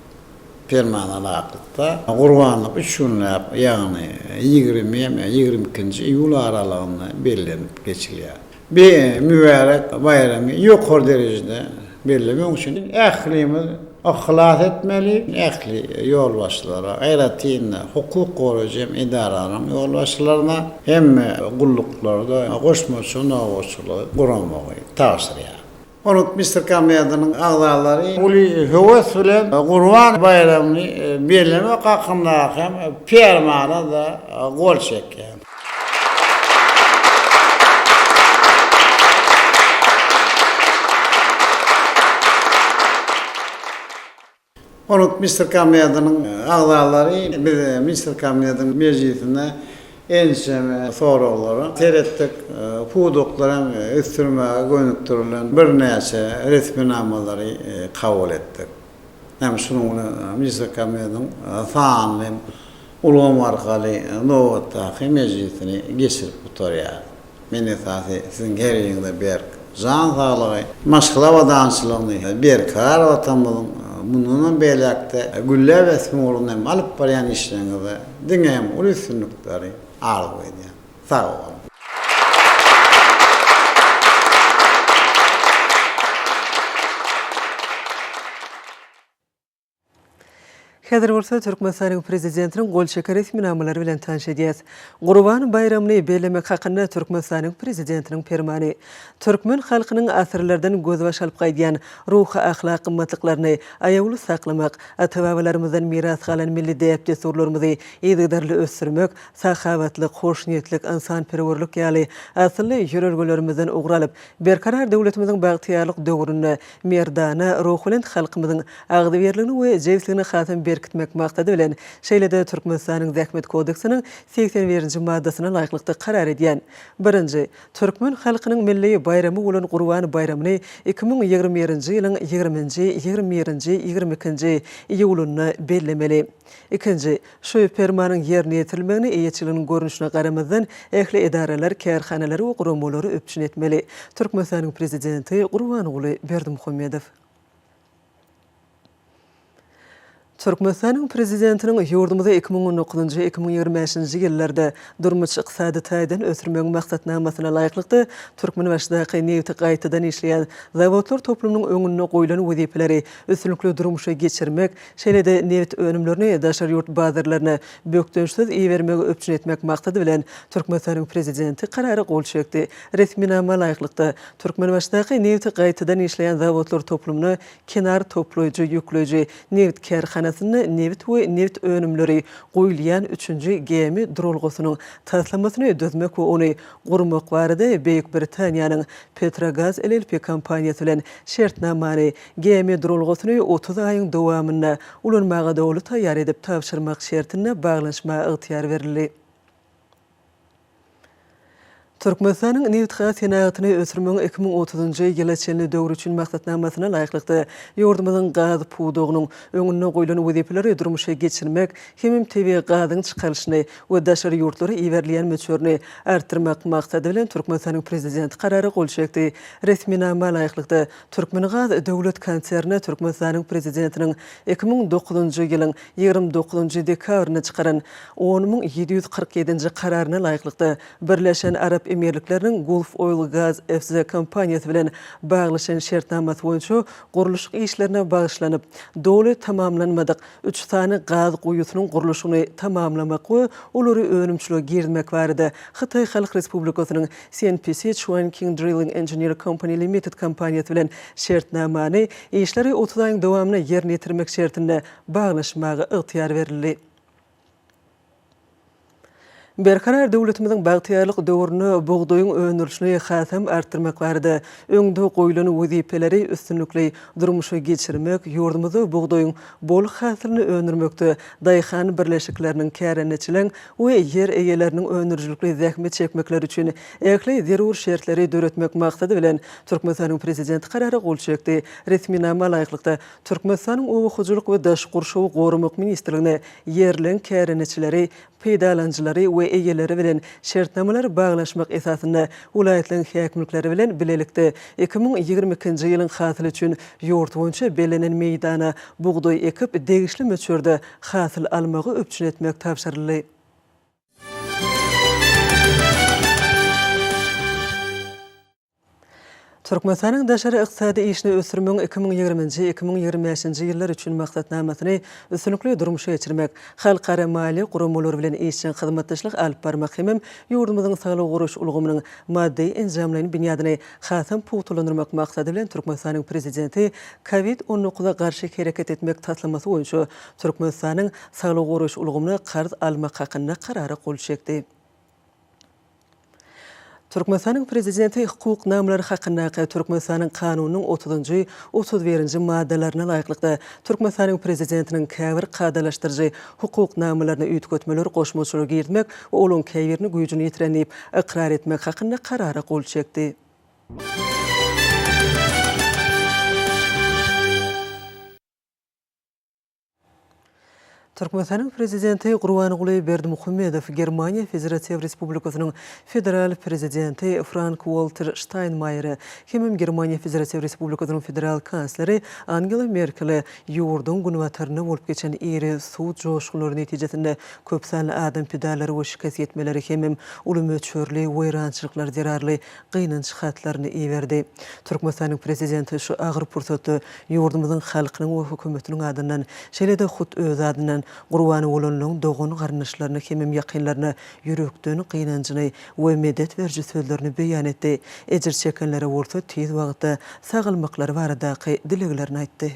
Permana laýyklykda, gurbanlyk üç günläp, ýagny 20 hem 22-nji iýul aralygynda bellenip geçilýär. Bi mübärek baýramy ýokary derejede bellemek üçin ählimiz yhlas etmeli, ähli ýolbaşçylara, aýratyn-da, hukuk goraýjy hem edaralaryň ýolbaşçylaryna hemme gulluklarda goşmaça nobatçylygy guramagy tabşyrýar. Hormatly Ministr Kabinetiniň agzalary uly höwes bilen Gurban baýramyny bellemek hakyndaky hem Permana-da gol çekýär. Hormatly Ministr Kabinetiniň agzalary, biz Ministr Kabinetiniň mejlisinde ençeme soraglara seretdik. Pudaklary hem ösdürmäge gönükdirilen birnäçe resminamalary kabul etdik. Hem şunuň bilen Ministr Kabinetiniň sanly ulgam arkaly nobatdaky mejlisini geçirip gutarýarys. Men esasy siziň her biriňize berk jan saglygy, maşgala abadançylygyny, berkarar Watanymyzyň mundanam beýläk-de gülläp ösmegi ugrunda hem alyp barýan işleriňizde diňe hem uly üstünlikleri arzuw edýän. Sag boluň! Häzir bolsa Türkmenistanyň Prezidentiniň gol çeken resminamalary bilen tanyş edýäs. Gurban baýramyny bellemek hakynda Türkmenistanyň Prezidentiniň Permany. Türkmen halkynyň asyrlardan gözbaş alyp gaýdýan ruhy-ahlak gymmatlyklaryny aýawly saklamak, ata-babalarymyzdan miras galan milli däp-dessurlarymyzy yzygiderli ösdürmek, sahawatlyk, hoşniýetlik, ynsanperwerlik ýaly asylly ýörelgelerimizden ugur alyp, Berkarar döwletimiziň bagtyýarlyk döwründe merdana, ruhubelent halkymyzyň agzybirligini we jebisligini hasam berkitmek. berkitmek maksady bilen, şeýle-de Türkmenistanyň Zähmet kodeksiniň 81-nji maddasyna laýyklykda karar edýän. Birinji. Türkmen halkynyň milli baýramy bolan Gurban baýramyny 2021-nji ýylyň ýigriminji, ýigrimirnji, ýigrimikinji iýulynda bellemeli. Ikinji. Şu Permanyň ýerine ýetirilmegini eýeçiligiň görnüşine garamazdan, ähli edaralar, kärhanalar we guramalary üpjün etmeli. Türkmenistanyň Prezidenti Gurbanguly Berdimuhamedow. Türkmenistanyň Prezidentiniň ýurdumyzy 2019-njy, 2025-nji ýyllarda durmuş-ykdysady taýdan ösdürmegiň maksatnamasyna laýyklykda, Türkmenbaşydaky nebiti gaýtadan işleýän zawodlar toplumynyň öňünde goýlan wezipeleri üstünlikli durmuşa geçirmek, Şeýle-de nebit önümlerini daşary ýurt bazarlaryna bökdençsiz ibermegi üpjün etmek maksady bilen, Türkmenistanyň Prezidenti Karara gol çekdi. Resminama laýyklykda, Türkmenbaşydaky nebiti gaýtadan işleýän zawodlar toplumyna kenar toplaýjy, ýükleýji nebit kärhanasynda nebit we nebit önümleri guýulýan üçünji gämi duralgasynyň taslamasyny düzmek we ony gurmak barada Beýik Britaniýanyň Petrogaz LLP kompaniýasy bilen şertnamany Gämi duralgasyny 30 aýyň dowamynda ulanmaga doly taýýar edip tabşyrmak şertinde baglanyşmaga ygtyýar berildi. Türkmenistanyň nebitgaz senagatyny ösdürmegiň 2030-njy ýyla çenli döwri üçin maksatnamasyna laýyklykda, ýurdumyzyň gaz pudagynyň öňünde goýlan wezipeleri durmuşa geçirmek hemem tebigy gazyň çykarylyşyny we daşary ýurtlara iberilýän möçberini artdyrmak maksady bilen Türkmenistanyň Prezidenti Karara gol çekdi. Resminama laýyklykda, Türkmengaz döwlet konserni Türkmenistanyň Prezidentiniň 2009-njy ýylyň 29-njy dekabrynda çykaran 10747-nji Kararyna laýyklykda, Birleşen Arap Emirlikleriniň Gulf Oil Gas FZ kompaniýasy bilen baglaşan şertnamasy boýunça gurluşyk işlerine bagyşlanyp, doly tamamlanmadyk üç sany gaz guýusynyň gurluşygyny tamamlamak we olary önümçilige girizmek barada Hytaý Halk Respublikasynyň CNPC Chuanqing Drilling Engineer Company Limited kompaniýasy bilen şertnamany işleri 30 aýyň dowamynda ýerine ýetirmek şertinde baglaşmaga ygtyýar berildi. Berkarar döwletimiziň bagtyýarlyk döwründe bugdaýyň öndürilişini hasam artdyrmak barada öňde goýlan wezipeleri üstünlikli durmuşa geçirmek, ýurdumyzda bugdaýyň bol hasylyny öndürmekde daýhan birleşikleriniň, kärendeçileň we ýer eýeleriniň öndürijilikli zähmet çekmekleri üçin ähli zerur şertleri döretmek maksady bilen, Türkmenistanyň Prezidenti Karara gol çekdi. Resminama laýyklykda, Türkmenistanyň Oba hojalyk we daşky gurşawy goramak ministrligine ýerleň kärendeçileri, peýdalanyjylary we eýeleri bilen şertnamalar baglaşmak esasynda welaýatlaryň häkimlikleri bilen bilelikde 2022-nji ýylyň hasyly üçin ýurt boýunça bellenen meýdana bugdaý ekip, degişli möçberde hasyl almagy üpjün etmek tabşyryldy. Türkmenistanyň daşary ykdysady işini ösdürmegiň 2020-nji, 2025-nji ýyllar üçin maksatnamasyny üstünlikli durmuşa geçirmek, halkara maliýe guramalary bilen işjeň hyzmatdaşlyk alyp barmak hemem ýurdumyzyň saglygy goraýyş ulgamynyň maddy-enjamlaýyn binýadyny hasam pugtalandyrmak maksady bilen Türkmenistanyň Prezidenti Covid on dokuza garşy hereket etmek taslamasy boýunça Türkmenistanyň saglygy goraýyş ulgamyna karz almak hakynda Karara gol çekdi. Türkmenistanyň Prezidenti hukuk namalary hakyndaky Türkmenistanyň Kanunynyň otuzynjy, otuz birinji maddalaryna laýyklykda, Türkmenistanyň Prezidentiniň käbir kadalaşdyryjy hukuk namalaryna üýtgetmeler, goşmaçalar girizmek we olaryň käbirini güýjüni ýitiren diýip ykrar etmek hakynda Karara gol çekdi. Türkmenistanyň Prezidenti Gurbanguly Berdimuhamedow Germaniýa Federatiw Respublikasynyň Federal Prezidenti Frank-Walter Ştaýnmaýere hemem Germaniýa Federatiw Respublikasynyň Federal Kansleri Angela Merkele ýurduň günbatarynda bolup geçen iri suw joşgunlary netijesinde köp sanly adam pidalary we şikes ýetmeleri hemem uly möçberli weýrançylyklar zerarly gynanç hatlaryny iberdi. Türkmenistanyň Prezidenti şu agyr pursatda ýurdumyzyň halkynyň we hökümetiniň adyndan, şeýle-de hut öz adyndan gurbany bolanlaryň dogan-garyndaşlaryna hemem ýakynlaryna ýürekden gynanjyny we medet beriji sözlerini beýan etdi, ejir çekenlere bolsa tiz wagtda sagalmaklary baradaky dileglerini aýtdy.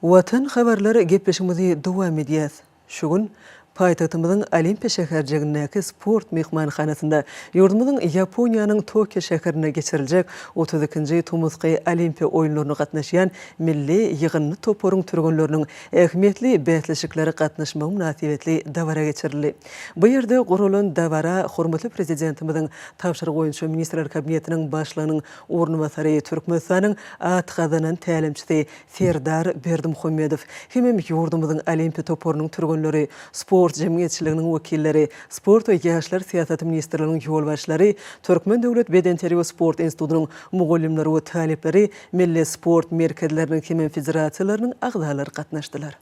Watan habarlar gepleşigimizi dowam edýäs. Şu gün. Paýtagtymyzyň Olimpiýa şäherjigindäki sport myhmanhanasynda ýurdumyzyň Ýaponiýanyň Tokio şäherinde geçiriljek 32-nji tomusky Olimpiýa oýunlaryna gatnaşýan milli ýygyndy toparyň türgenleriniň ähmiýetli bäsleşiklere gatnaşmagy mynasybetli dabara geçirildi. Bu ýerde guralan dabara hormatly Prezidentimiziň tabşyrygy boýunça Ministrler Kabinetiniň Başlygynyň orunbasary, Türkmenistanyň at gazanan tälimçisi Serdar Berdimuhamedow hemem ýurdumyzyň Olimpiýa toparynyň türgenleri, sport jemgyýetçiliginiň wekilleri, Sport we ýaşlar syýasaty ministrliginiň ýolbaşçylary, Türkmen döwlet bedenterbiýe we sport institutynyň mugallymlary we talyplary, milli sport merkezleriniň hemem federasiýalarynyň agzalary gatnaşdylar.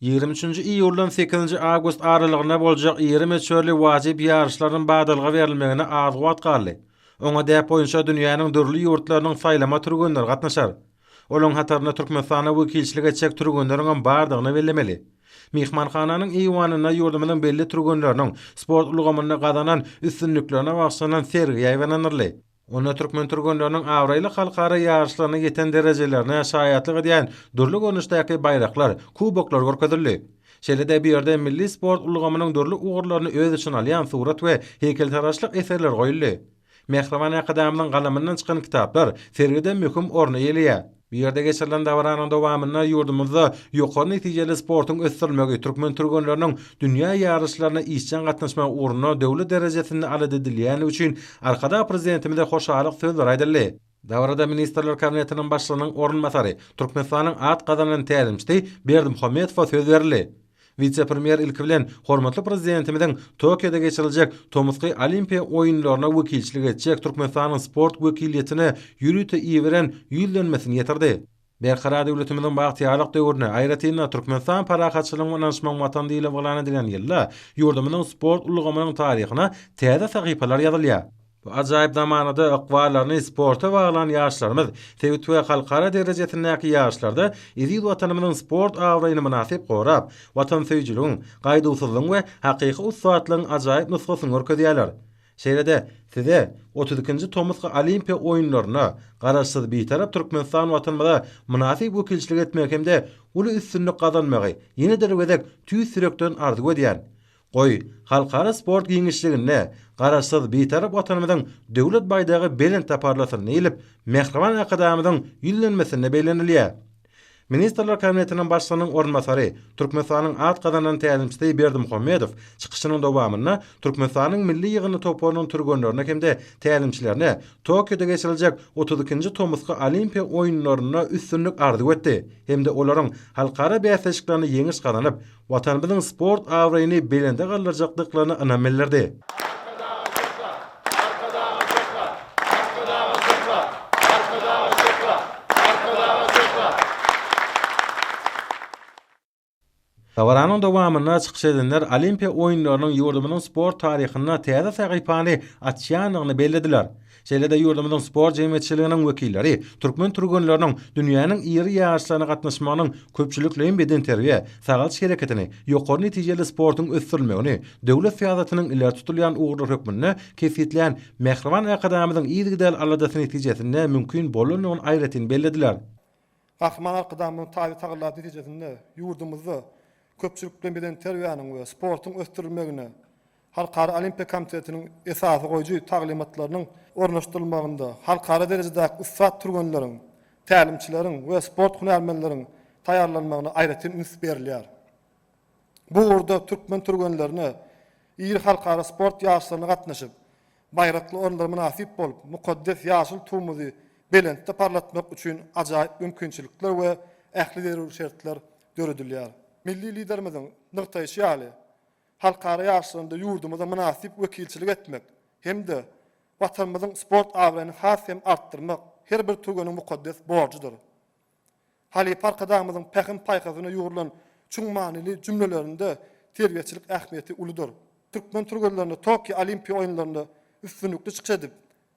23-nji iýuldan sekizinji awgust aralygynda boljak iri möçberli wajyp ýaryşlaryň badalga berilmegine az wagt galdy. Oňa däp boýunça dünýäniň dürli ýurtlarynyň saýlama türgenleri gatnaşar. Olaryň hatarynda Türkmenistana wekilçilik etjek türgenleriňem bardygyny bellemeli. Myhmanhananyň eýwanynda ýurdumyzyň belli türgenleriniň sport ulgamynda gazanan üstünliklerine bagyşlanan sergi ýaýbaňlandyryldy. Onda türkmen türgenleriniň abraýly halkara ýaryşlarynda ýeten derejelerine şaýatlyk edýän dürli görnüşdäki baýraklar, kuboklar görkezildi. Şeýle-de bu ýerde milli sport ulgamynyň dürli ugurlaryny öz içine alýan surat we heýkeltaraşlyk eserleri goýuldy. Mähriban Arkadagymyzyň galamyndan çykan kitaplar sergide möhüm orny eýeleýär. Bu ýerde geçirilen dabaranyň dowamynda ýurdumyzda ýokary netijeli sportuň ösdürilmegi, türkmen türgenleriniň dünýä ýaryşlaryna işjeň gatnaşmagy ugrunda döwlet derejesinde alada edilýändigi üçin Arkadag Prezidentimize hoşallyk sözleri aýdyldy. Dabarada Ministrler Kabinetiniň Başlygynyň orunbasary, Türkmenistanyň at gazanan tälimçisi Berdimuhamedowa söz berildi. Wise-premýer ilki bilen hormatly Prezidentimiziň Tokioda geçiriljek tomusky Olimpiýa oýunlaryna wekilçilik etjek Türkmenistanyň sport wekiliýetine ýörite iberen ýüzlenmesini ýetirdi. Berkarar döwletimiziň bagtyýarlyk döwründe, aýratyn-da, Türkmenistan parahatçylygyň we ynanyşmagyň Watany diýlip yglan edilen ýylda ýurdumyzyň sport ulgamynyň taryhyna täze sahypalar ýazylýar. Bu ajaýyp zamanada ykballaryny sporta baglan ýaşlarymyz sebit we halkara derejesindäki ýaryşlarda eziz Watanymyzyň sport abraýyny mynasyp gorap, watansöýüjiligiň, gaýduwsyzlygyň we hakyky ussatlygyň ajaýyp nusgasyny görkezýärler. Şeýle-de, Size 32-nji tomusky Olimpiýa oýunlarynda Garaşsyz, Bitarap Türkmenistan Watanymyza mynasyp wekilçilik etmegi hem-de uly üstünlik gazanmagy ýene-de bir gezek tüýs ýürekden arzuw edýän. Goý, halkara sport giňişliginde Garaşsyz, Bitarap Watanymyzyň Döwlet baýdagy belentde parlasyn diýlip, mähriban Arkadagymyzyň Ýüzlenmesinde bellenilýär. Ministrler Kabinetiniň Başlygynyň orunbasary, Türkmenistanyň at gazanan tälimçisi Berdimuhamedow çykyşynyň dowamynda Türkmenistanyň milli ýygyndy toparynyň türgenlerine hem-de tälimçilerine Tokioda geçiriljek 32-nji tomusky Olimpiýa oýunlarynda üstünlik arzuw etdi hem-de olaryň halkara bäsleşiklerinde ýeňiş gazanyp, Watanymyzyň sport abraýyny belende galdyrjakdyklaryna ynam bildirdi. Arkadaga şöhrat! Arkadaga şöhrat! Arkadaga şöhrat! Arkadaga şöhrat! Arkadaga şöhrat! Dabaranyň dowamynda çykyş edenler Olimpiýa oýunlarynyň ýurdumyzyň sport taryhynda täze sahypany açýandygyny bellediler. Şeýle-de ýurdumyzyň sport jemgyýetçiliginiň wekilleri türkmen türgenleriniň dünýäniň iri ýaryşlaryna gatnaşmagynyň köpçülikleýin bedenterbiýe, sagaldyş hereketini, ýokary netijeli sportuň ösdürilmegini döwlet syýasatynyň ileri tutulýan ugurlary hökmünde kesgitlän mähriban Arkadagymyzyň yzygiderli aladasy netijesinde mümkin bolandygyny aýratyn bellediler. Gahryman Arkadagymyzyň taýly tagallasy netijesinde ýurdumyzda köpçülikleýin bedenterbiýäniň we sportuň ösdürilmegine, Halkara Olimpiýa komitetiniň esasy goýujy taglymatlarynyň ornaşdyrylmagynda halkara derejedäki ussat türgenleriň, tälimçileriň we sport hünärmenleriň taýýarlanmagyna aýratyn üns berilýär. Bu ugurda türkmen türgenlerine iri halkara sport ýaryşlaryna gatnaşyp, baýrakly orunlara mynasyp bolup, mukaddes ýaşyl Tugumyzy belentde parlatmak üçin ajaýyp mümkinçilikler we ähli zerur şertler döredilýär. Milli Liderimiziň nygtaýşy ýaly, halkara ýaryşlarynda ýurdumyza mynasyp wekilçilik etmek hem-de Watanymyzyň sport abraýyny has hem artdyrmak her bir türgeniň mukaddes borjudyr. Halypa Arkadagymyzyň pähim-paýhasyna ýugrulan çuň manyly jümlelerinde terbiýeçilik ähmiýeti uludyr. Türkmen türgenlerine Tokio Olimpiýa oýunlarynda üstünlikli çykyş edip,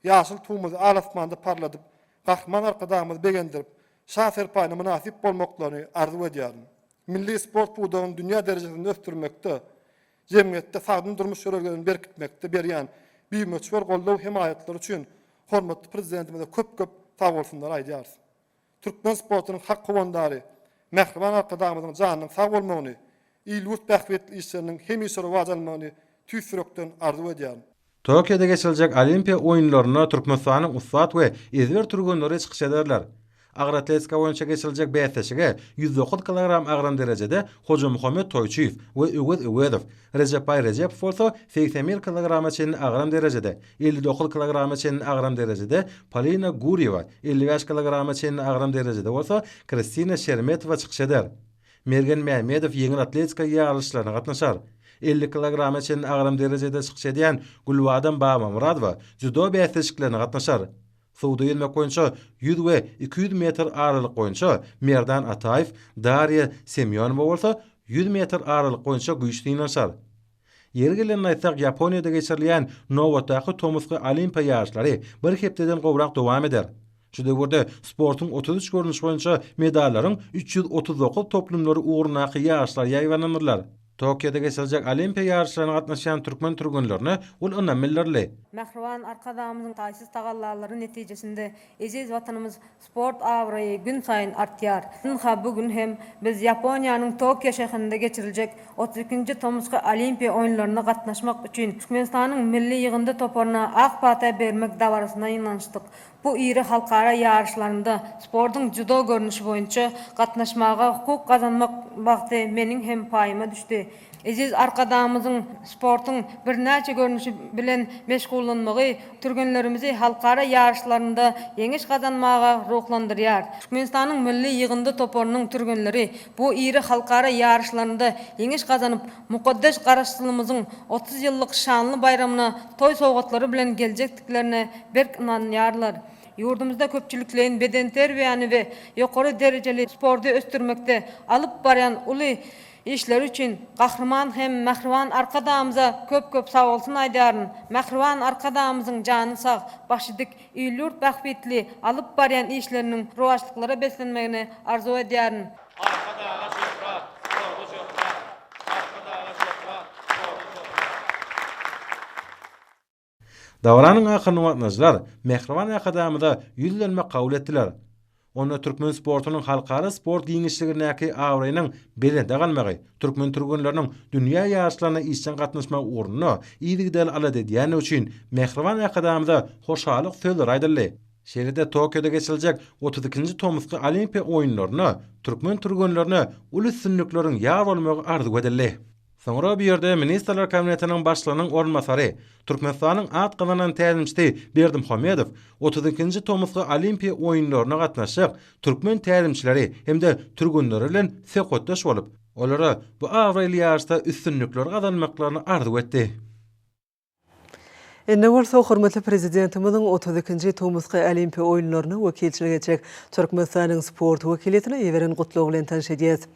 ýaşyl Tugumyzy al-asmanda parladyp, Gahryman Arkadagymyzy begendirip, Şa serpaýyna mynasyp bolmaklaryny arzuw edýärin. Milli sport pudagyny dünýä derejesinde ösdürmekde, jemgyýetde sagdyn durmuş ýörelgelerini berkitmekde berýän bimöçber goldaw-hemaýatlary üçin hormatly Prezidentimize köp-köp sagbolsunlary aýdýarys. Türkmen sportunyň hak howandary mähriban Arkadagymyzyň janynyň sag bolmagyny. il-ýurt bähbitli işleriniň hemişe rowaç almagyny tüýs ýürekden arzuw edýärin. Tokioda geçiriljek Olimpiýa oýunlarynda Türkmenistanyň ussat we ezber türgenleri çykyş ederler. Agyr atletika boýunça geçiriljek bäsleşige 109 kilogram agram derejede Hojamuhammet Toýçyýew we Öwez Öwezow, Rejepbaý Rejepow bolsa 81 kilograma çenli agram derejede, 59 kilograma çenli agram derejede Polina Gurýewa, 55 kilograma çenli agram derejede bolsa Kristina Şermetowa çykyş eder. Mergen Mämmedow ýeňil atletika ýaryşlaryna gatnaşar. 50 kilograma çenli agram derejede çykyş edýän Gülbadam Babamyradowa dzýudo bäsleşiklerine gatnaşar. Suwda ýüzmek boýunça 100 we 200 metr aralyk boýunça Merdan Ataýew, Darýa Semýonowa bolsa 100 metr aralyk boýunça güýç synanyşar. Ýeri gelende aýtsak, Ýaponiýada geçirilýän nobatdaky tomusky Olimpiýa ýaryşlary bir hepdeden gowrak dowam eder. Şu döwürde sportuň 33 görnüşi boýunça medallaryň 339 toplumlary ugrundaky ýaryşlar ýaýbaňlanylar. Tokioda geçiriljek Olimpiýa ýaryşlaryna gatnaşýan türkmen türgenlerine uly ynam bildirildi. Mähriban Arkadagymyzyň taýsyz tagallalary netijesinde eziz Watanymyz Sport abraýy günsaýyn artýar. Ynha, bu gün hem biz Ýaponiýanyň Tokio şäherinde geçiriljek 32-nji tomusky Olimpiýa oýunlaryna gatnaşmak üçin Türkmenistanyň milli ýygyndy toparyna ak pata bermek dabarasyna ýygnanyşdyk. Bu iri halkara ýaryşlarynda sportuň dzýudo görnüşi boýunça gatnaşmaga hukuk gazanmak bagty meniň hem paýyma düşdi. Eziz Arkadagymyzyň sportuň birnäçe görnüşi bilen meşgullanmagy türgenlerimizi halkara ýaryşlarynda ýeňiş gazanmaga ruhlandyrýar. Türkmenistanyň milli ýygyndy toparynyň türgenleri bu iri halkara ýaryşlarynda ýeňiş gazanyp, mukaddes Garaşsyzlygymyzyň 30 ýyllyk şanly baýramyna toý sowgatlary bilen geljekdiklerine berk ynanýarlar. Ýurdumyzda köpçülikleýin bedenterbiýäni we ýokary derejeli sporty ösdürmekde alyp barýan uly Işleri üçin Gahryman hem Mähriban Arkadagymyza köp-köp sagbolsun aýdýaryn. Mähriban Arkadagymyzyň jany sag, başy dik, il-ýurt bähbitli alyp barýan işleriniň rowaçlyklara beslenmegini arzuw edýärin. Arkadaga şöhrat, sporta şöhrat! Arkadaga şöhrat, sporta şöhrat! Dabaranyň ahyrynda gatnaşyjylar mähriban Arkadagymyza ýüzlenme kabul etdiler. Onda türkmen sportunyň halkara sport giňişligindäki abraýynyň belende galmagy, türkmen türgenleriniň dünýä ýaryşlaryna işjeň gatnaşmagy ugrunda yzygiderli alada edýändigi üçin mähriban Arkadagymyza hoşallyk sözleri aýdyldy. Şeýle-de Tokioda geçiriljek 32-nji tomusky Olimpiýa oýunlarynda türkmen türgenlerine uly üstünlikleriň ýar bolmagy arzuw edildi. Soňra bu ýerde Ministrler Kabinetiniň Başlygynyň orunbasary, Türkmenistanyň at gazanan tälimçisi Berdimuhamedow 32-nji tomusky Olimpiýa oýunlaryna gatnaşjak türkmen tälimçileri hem-de türgenleri bilen söhbetdeş bolup, olara bu abraýly ýaryşda üstünlikler gazanmaklaryny arzuw etdi. Indi bolsa hormatly Prezidentimiziň 32-nji tomusky Olimpiýa oýunlaryna wekilçilik etjek Türkmenistanyň sport wekiliýetine iberen gutlagy bilen tanyş edýäris.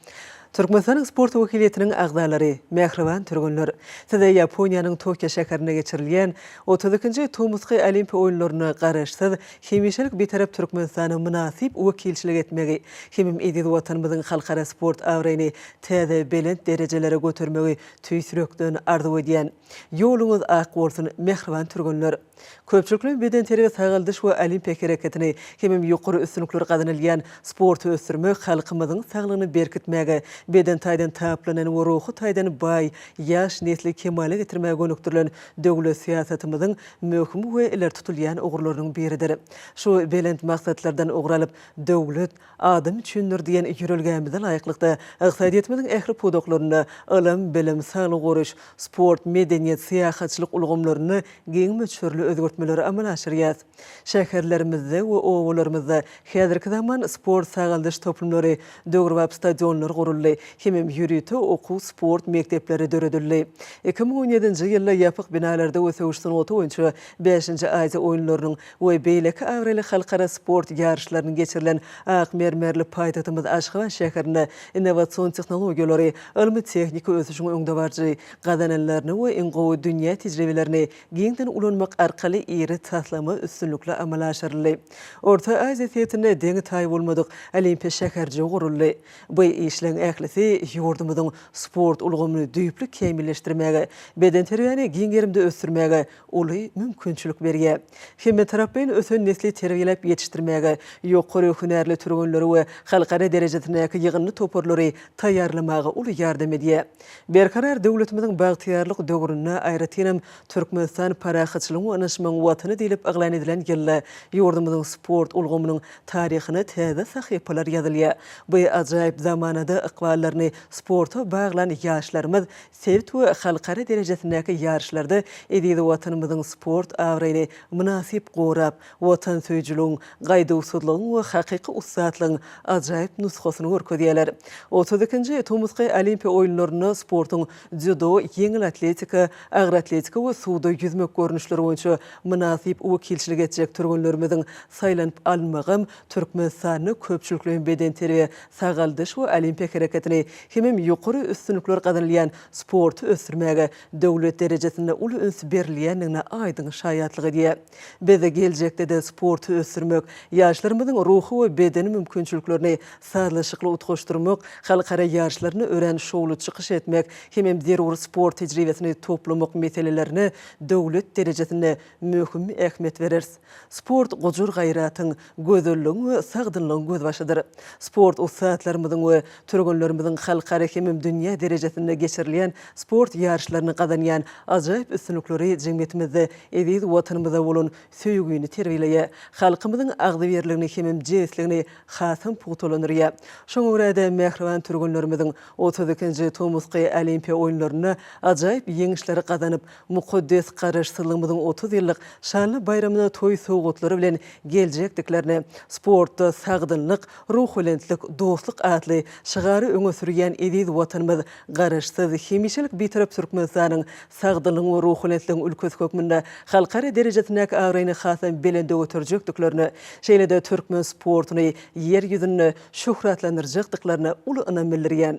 Türkmenistanyň sport wekiliýetiniň agzalary, mähriban türgenler! Size Ýaponiýanyň Tokio şäherinde geçirilýän 32-nji tomusky Olimpiýa oýunlaryna Garaşsyz, hemişelik Bitarap Türkmenistana mynasyp wekilçilik etmegi hemem eziz Watanymyzyň halkara sport abraýyny täze belent derejelere götermegi tüýs ýürekden arzuw edýän. Ýoluňyz ak bolsun, mähriban türgenler! Köpçülikleýin bedenterbiýe-sagaldyş we olimpiýa hereketini hemem ýokary üstünlikler gazanylýan sporty ösdürmek halkymyzyň saglygyny berkitmäge, beden taýdan taplanan we ruhy taýdan baý ýaş nesli kemala getirmäge gönükdirilen döwlet syýasatymyzyň möhüm we ileri tutulýan ugurlarynyň biridir. Şu belent maksatlardan ugur alyp, Döwlet, adam üçindir diýen ýörelgämize laýyklykda, ykdysadyýetimiziň ähli pudaklarynda, ylym, bilim, saglygy goraýyş, sport, medeniýet, syýahatçylyk ulgamlarynda giň möçberli özgertmeleri amala aşyrýarys. Şäherlerimizde we obalarymyzda häzirki zaman sport-sagaldyş toplumlary, döwrebap stadionlar guruldy hemem ýörite okuw-sport mekdepleri döredildi. 2017-nji ýylda ýapyk binalarda we söweş sungaty boýunça bäşinji Aziýa oýunlarynyň we beýleki abraýly halkara sport ýaryşlarynyň geçirilen ak mermerli paýtagtymyz Aşgabat şäherinde innowasion tehnologiýalary, ylmy-tehniki ösüşiň öňdebaryjy gazananlaryny we iň gowy dünýä tejribelerini giňden ulanmak arkaly. iri taslama üstünlikli amala aşyryldy. Orta Aziýa sebitinde deňi-taýy bolmadyk Olimpiýa şäherjigi guruldy. Bu işleň ählisi ýurdumyzyň sport ulgamyny düýpli kämilleşdirmäge, bedenterbiýäni giň gerimde ösdürmäge uly mümkinçilik berýär. Hemmetaraplaýyn ösen nesli terbiýeläp ýetişdirmäge, ýokary hünärli türgenleri we halkara derejesindäki ýygyndy toparlary taýýarlamaga uly ýardam edýär. Berkarar döwletimiziň bagtyýarlyk döwründe, aýratynam, Türkmenistan parahatçylygyň we ynanyşmagyň Watany diýlip yglan edilen ýylda ýurdumyzyň sport ulgamynyň taryhyna täze sahypalar ýazylýar. Bu ajaýyp zamanada ykballaryny sporta baglan ýaşlarymyz sebit we halkara derejesindäki ýaryşlarda eziz Watanymyzyň sport abraýyny mynasyp gorap, watansöýüjiligiň, gaýduwsyzlygyň we hakyky ussatlygyň ajaýyp nusgasyny görkezýärler. 32-nji tomusky Olimpiýa oýunlarynda sportuň dzýudo, ýeňil atletika, agyr atletika we suwda ýüzmek görnüşleri boýunça mynasyp wekilçilik etjek türgenlerimiziň saýlanyp alynmagam Türkmenistanda köpçülikleýin bedenterbiýe, sagaldyş we olimpiýa hereketini hemem ýokary üstünlikler gazanylýan sporty ösdürmäge döwlet derejesinde uly üns berilýändigine aýdyň şaýatlyk edýär. Biz geljekde-de sporty ösdürmek, ýaşlarymyzyň ruhy we beden mümkinçiliklerini sazlaşykly utgaşdyrmak, halkara ýaryşlarynda örän şowly çykyş etmek hemem zerur sport tejribesini toplamak meselelerine döwlet derejesinde möhüm ähmiýet bereris. Sport gujur-gaýratyň, gözelligiň we sagdynlygyň gözbaşydyr. Sport ussatlarymyzyň we türgenlerimiziň halkara hemem dünýä derejesinde geçirilýän sport ýaryşlarynda gazanýan ajaýyp üstünlikleri jemgyýetimizde eziz Watanymyza bolan söýgüni terbiýeleýär, halkymyzyň agzybirligini hemem jebisligini hasam pugtalandyrýar. Şoňa görä-de, mähriban türgenlerimiziň 32-nji tomusky Olimpiýa oýunlarynda ajaýyp ýeňişleri gazanyp, Mukaddes Garaşsyzlygymyzyň 30 ýyllyk şanly baýramyna toý sowgatlary bilen geljekdiklerine, sportda sagdynlyk, ruhubelentlik, dostluk atly şygary öňe sürýän eziz Watanymyz Garaşsyz, hemişelik Bitarap Türkmenistanyň sagdynlygyň we ruhubelentligiň ülkesi hökmünde halkara derejesindäki abraýyny hasam belende göterjekdiklerine, şeýle-de türkmen sportuny Ýer ýüzünde şöhratlandyrjakdyklaryna uly ynam bildirýän.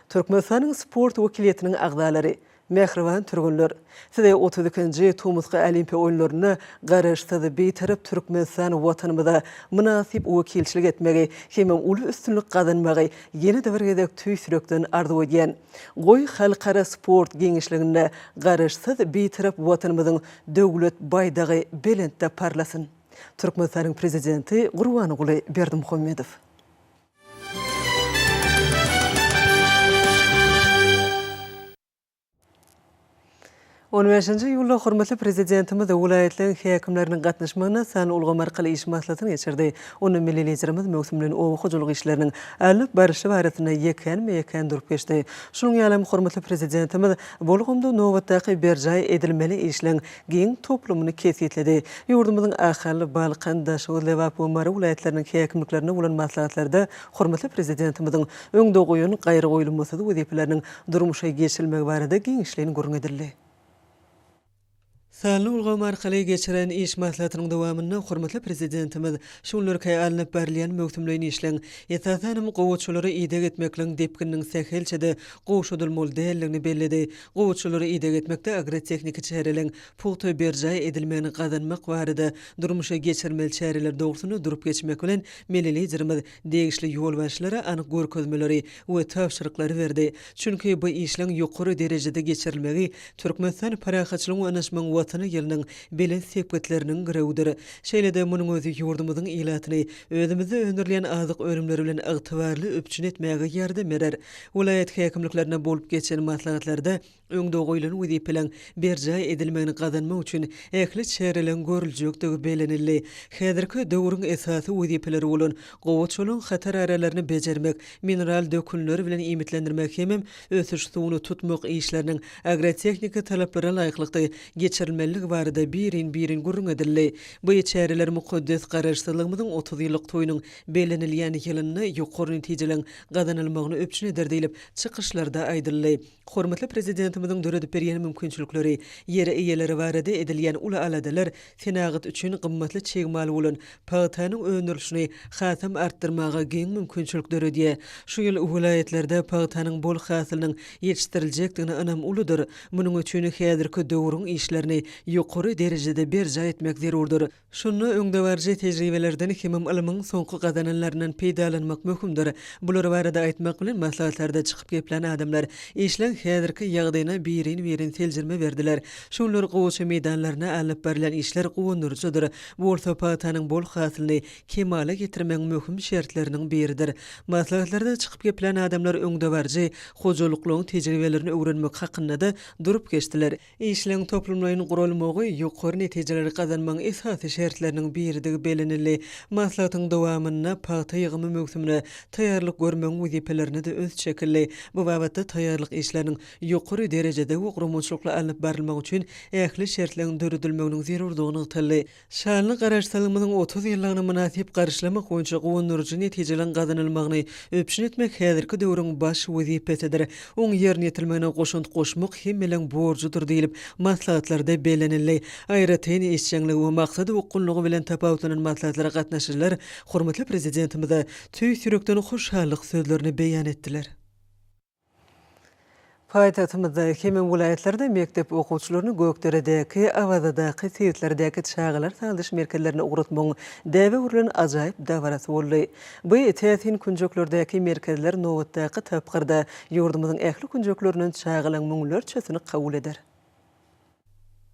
Türkmenistanyň sport wekiliýetiniň agzalary, Mähriban türgenler! Size 32-nji tomusky Olimpiýa oýunlarynda Garaşsyz, Bitarap Türkmenistan Watanymyza mynasyp wekilçilik etmegi hemem uly üstünlik gazanmagy ýene-de bir gezek tüýs ýürekden arzuw edýän. Goý, halkara sport giňişliginde Garaşsyz, Bitarap Watanymyzyň Döwlet baýdagy belentde parlasyn! Türkmenistanyň Prezidenti Gurbanguly Berdimuhamedow. On bäşinji iýulda hormatly Prezidentimiz welaýatlaryň häkimleriniň gatnaşmagynda sanly ulgam arkaly iş maslahatyny geçirdi. Onda milli Liderimiz möwsümleýin oba hojalyk işleriniň alnyp barlyşy barasynda ýekänme-ýekän durup geçdi. Şunuň ýaly hem hormatly Prezidentimiz bu ulgamda nobatdaky berjaý edilmeli işleň giň toplumyny kesgitledi. Ýurdumyzyň Ahal, Balkan, Daşoguz, Lebap we Mary welaýatlarynyň häkimliklerinde bolan maslahatlarda hormatly Prezidentimiziň öňde goýan gaýragoýulmasyz wezipeleriniň durmuşa geçirilmegi barada giňişleýin gürrüň edildi. Sanly ulgam arkaly geçiren iş maslahatynyň dowamynda hormatly Prezidentimiz şu günlerki alnyp barylýan möwsümleýin işleň, esasanam, gowaçalara ideg etmekligiň depgininiň sähelçe-de gowşadylmaly däldigini belledi. Gowaçalara ideg etmekde agrotehniki çäreleriň pugta berjaý edilmegini gazanmak barada durmuşa geçirilmeli çäreler dogrusynda durup geçmek bilen, milli Liderimiz degişli ýolbaşçylara anyk görkezmeleri we tabşyryklary berdi. Çünki bu işleň ýokary derejede geçirilmegi Türkmenistan parahatçylygyň we ynanyşmagyň Watany ýylynyň belent sepgitleriniň girewidir. Şeýle-de munuň özi ýurdumyzyň ilatyny özümizde öndürilýän azyk önümleri bilen ygtybarly üpjün etmäge ýardam berer. Welaýat häkimliklerinde bolup geçen maslahatlarda Öňde goýlan wezipeleriň berjaý edilmegini gazanmak üçin ähli çäreleriň görüljekdigi bellenildi. Häzirki döwrüň esasy wezipeleri bolan gowaçalaryň hatar aralaryny bejermek, mineral dökünler bilen iýmitlendirmek hemem ösüş suwuny tutmak işleriniň agrotehniki talaplara laýyklykda geçirilmelidigi barada birin-birin gürrüň edildi. Bu çäreler mukaddes Garaşsyzlygymyzyň 30 ýyllyk toýunyň bellenilýän ýylynda ýokary netijeleriň gazanylmagyny üpjün eder diýlip, çykyşlarda aýdyldy. Hormatly Prezidentimiziň döredip berýän mümkinçilikleri, ýer eýeleri barada edilýän uly aladalar senagat üçin gymmatly çig mal bolan pagtanyň öndürilişini hasam artdyrmaga giň mümkinçilik döredýär. Şu ýyl welaýatlarda pagtanyň bol hasylynyň ýetişdiriljekdigine ynam uludyr. Munuň üçin häzirki döwrüň işlerini. ýokary derejede berjaý etmek zerurdyr. Şunda öňdebaryjy tejribelerden hemem ylmyň soňky gazananlaryndan peýdalanmak möhümdir. Bular barada aýtmak bilen, maslahatlarda çykyp geplän adamlar işleň häzirki ýagdaýyna birin-birin seljerme berdiler. Şu günler gowaça meýdanlarynda alnyp barylýan işler guwandyryjydyr. Bu bolsa pagtanyň bol hasylyny kemala getirmegiň möhüm şertleriniň biridir. Maslahatlarda çykyp geplän adamlar öňdebaryjy hojalyklaryň tejribelerini öwrenmek hakynda-da durup geçdiler. Işleň toplumlaýyn guralmagy ýokary netijeleri gazanmagyň esasy şertleriniň biridigi bellenildi. Maslahatyň dowamynda pagta ýygymy möwsümine taýýarlyk görmegiň wezipelerine-de üns çekildi. Bu babatda taýýarlyk işleriniň ýokary derejede we guramaçylykly alnyp barylmagy üçin ähli şertleriň döredilmeginiň zerurdygy nygtaldy. Şanly Garaşsyzlygymyzyň 30 ýyllygyny mynasyp garşylamak boýunça guwandyryjy netijeleriň gazanylmagyny üpjün etmek häzirki döwrüň baş wezipesidir. Oň ýerine ýetirilmegine goşant goşmak hemmeleň borjudyr diýlip, maslahatlarda bellenildi. Aýratyn işjeňligi we maksada okgunlygy bilen tapawutlanan maslahatlara gatnaşyjylar hormatly Prezidentimize tüýs ýürekden hoşallyk sözlerini beýan etdiler. Paýtagtymyzda hemem welaýatlarda mekdep okuwçylaryny Gökderedäki, Awazadaky, sebitlerdäki çagalar sagaldyş merkezlerine ugratmagyň däbe öwrülen ajaýyp dabarasy boldy. Bu täsin künjeklerdäki merkezler nobatdaky tapgyrda ýurdumyzyň ähli künjeklerinden çagalaryň müňlerçesini kabul eder.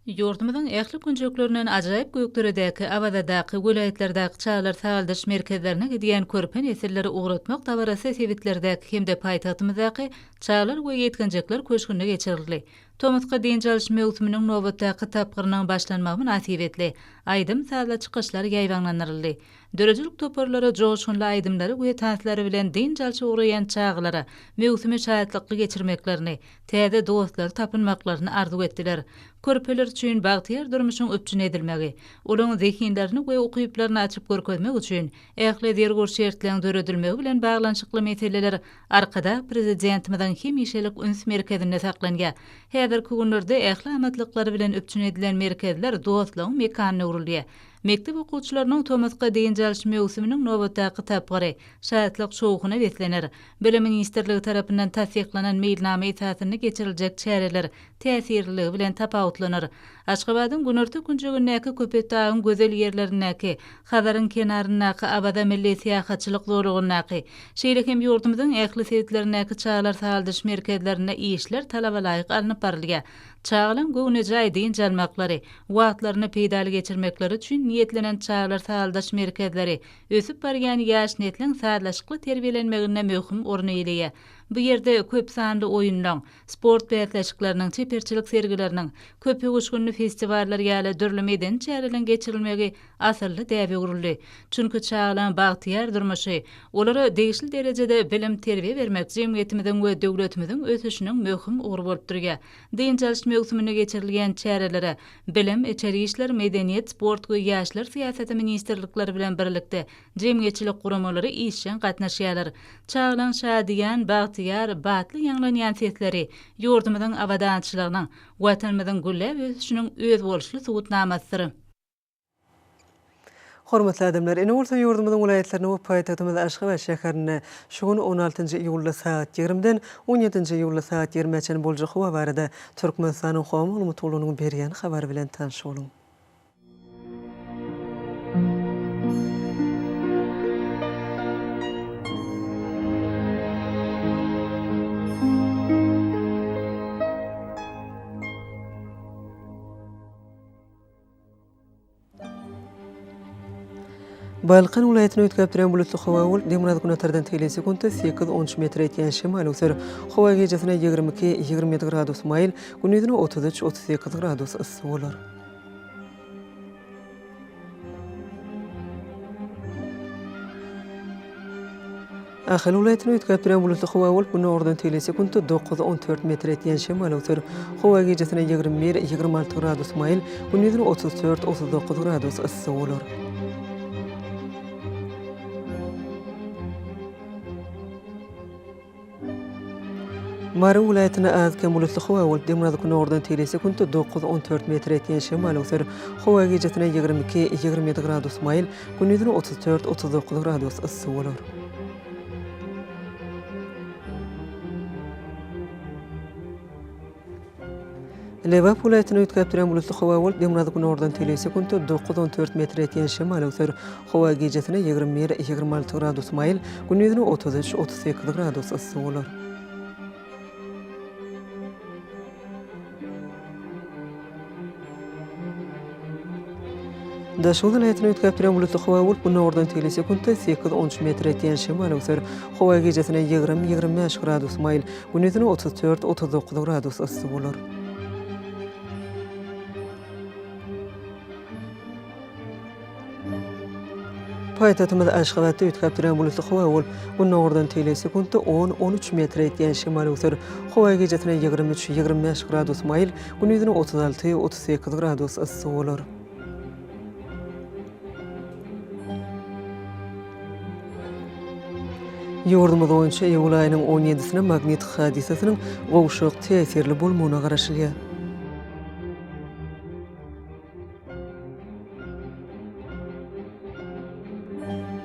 Ýurdumyzyň ähli künjeklerinden ajaýyp Gökderedäki, Awazadaky, welaýatlardaky çagalar sagaldyş merkezlerine gidýän körpe nesilleri ugratmak dabarasy sebitlerdäki hem-de paýtagtymyzdaky Çagalar we ýetginjekler köşgünde geçirildi. Tomusky dynç alyş möwsüminiň nobatdaky tapgyrynyň başlanmagy mynasybetli aýdym-sazly çykyşlar ýaýbaňlandyryldy. Döredijilik toparlary joşgunly aýdymlary we tanslary bilen dynç alşa ugraýan çagalara möwsümi şatlykly geçirmeklerini, täze dostlary tapynmaklaryny arzuw etdiler. Körpeler üçin bagtyýar durmuşyň üpjün edilmegi, olaryň zehinlerini we ukyplaryny açyp görkezmek üçin ähli zerur şertleriň döredilmegi bilen baglanyşykly meseleler Arkadag Prezidentimiziň hemişelik üns merkezinde saklanýar. Häzirki günlerde ähli amatlyklary bilen üpjün edilen merkezler dostlugyň mekanyna öwrülýär. Mekdep okuwçylarynyň tomusky dynç alyş möwsüminiň nobatdaky tapgyry şatlyk-şowhuna beslener. Bilim ministrligi tarapyndan tassyklanan meýilnama esasynda geçiriljek çäreler täsirliligi bilen tapawutlanar. Aşgabadyň günorta künjegindäki Köpetdagyň gözel ýerlerindäki, Hazaryň kenaryndaky Awaza milli syýahatçylyk zolagyndaky, şeýle hem ýurdumyzyň ähli sebitlerindäki çagalar sagaldyş merkezlerinde işler talabalaýyk alnyp barylýar. Çagalaryň göwnejaý dynç almaklary, wagtlaryny peýdaly geçirmekleri üçin niýetlenen çagalar sagaldyş merkezleri ösüp barýan ýaş nesliň sazlaşykly terbiýelenmeginde möhüm orun eýeleýär. Bu ýerde köp sanly oýunlaryň, sport bäsleşikleriniň, çeperçilik sergileriniň, köpöwüşginli festiwallar ýaly dürli medeni çäreleriň geçirilmegi asylly däbe öwrüldi. Çünki çagalaryň bagtyýar durmuşy, olara degişli derejede bilim-terbiýe bermek jemgyýetimiziň we döwletimiziň ösüşiniň möhüm ugry bolup durýar. Dynç alyş möwsüminde geçirilýän çärelere Bilim, Içeri işler, Medeniýet, Sport we ýaşlar syýasaty ministrlikleri bilen birlikde jemgyýetçilik guramalary işjeň gatnaşýarlar. Çagalaryň şadyýan, bagtyýar, batly ýaňlanýan sesleri ýurdumyzyň abadançylygynyň, Watanymyzyň gülläp ösüşiniň özboluşly subutnamasydyr. Hormatly adamlar, indi bolsa ýurdumyzyň welaýatlarynda we paýtagtymyz Aşgabat şäherinde şu gün on altynjy iýulda sagat ýigrimiden on ýedinji iýulda sagat ýigrimä çenli boljak howa barada Türkmenistanyň Howa maglumat gullugynyň berýän habary bilen tanyş boluň. Balkan welaýatyny üýtgäp durýan bulutly howa bolup, demirgazyk-günortadan tegelek sekuntda sekiz, on üç metr etýän şemal öwser. Howa gijesine 22, 27 gradus maýyl, gündizine 33, 38 gradus yssy bolar. Ahal welaýatynda üýtgäp durýan bulutly howa bolup, günordan tegelek sekuntda dokuz, on dört metr etýän şemal öwser. Howa gijesine 21, 26 gradus maýyl, gündizine 34, 39 gradus yssy bolar. Mary welaýatynda az-kem bulutly howa bolup, demirgazyk-günordan tegelek sekuntda dokuz, on dört metr etýän şemal öwser. Howa gijesine 22, 27 gradus maýyl, gündizine 34, 39 gradus yssy bolar. Lebap welaýatynda üýtgäp durýan bulutly howa bolup, demirgazyk-günordan tegelek sekuntda dokuz, on dört metr ýetýän şemal öwser. Howa gijesine 21, 26 gradus maýyl, gündizine 33, 38 gradus yssy bolar. Daşoguz welaýatynda üýtgäp durýan bulutly howa bolup, günordan tegelek sekuntda sekiz, on üç metr ýetýän şemal öwser. Howa gijesine 20, 25 gradus maýyl, gündizine 34, 39 gradus yssy bolar. Paýtagtymyz Aşgabatda üýtgäp durýan bulutly howa bolup, gündogardan tegelek sekuntda on, on üç metre ýetýän şemal öwser. Howa gijesine 23, 25 gradus maýyl, gündizine 36, 38 gradus yssy bolar. Ýurdumyz boýunça iýul aýynyň on ýedisine magnit hadysasynyň gowşak täsirli bolmagyna garaşylýar.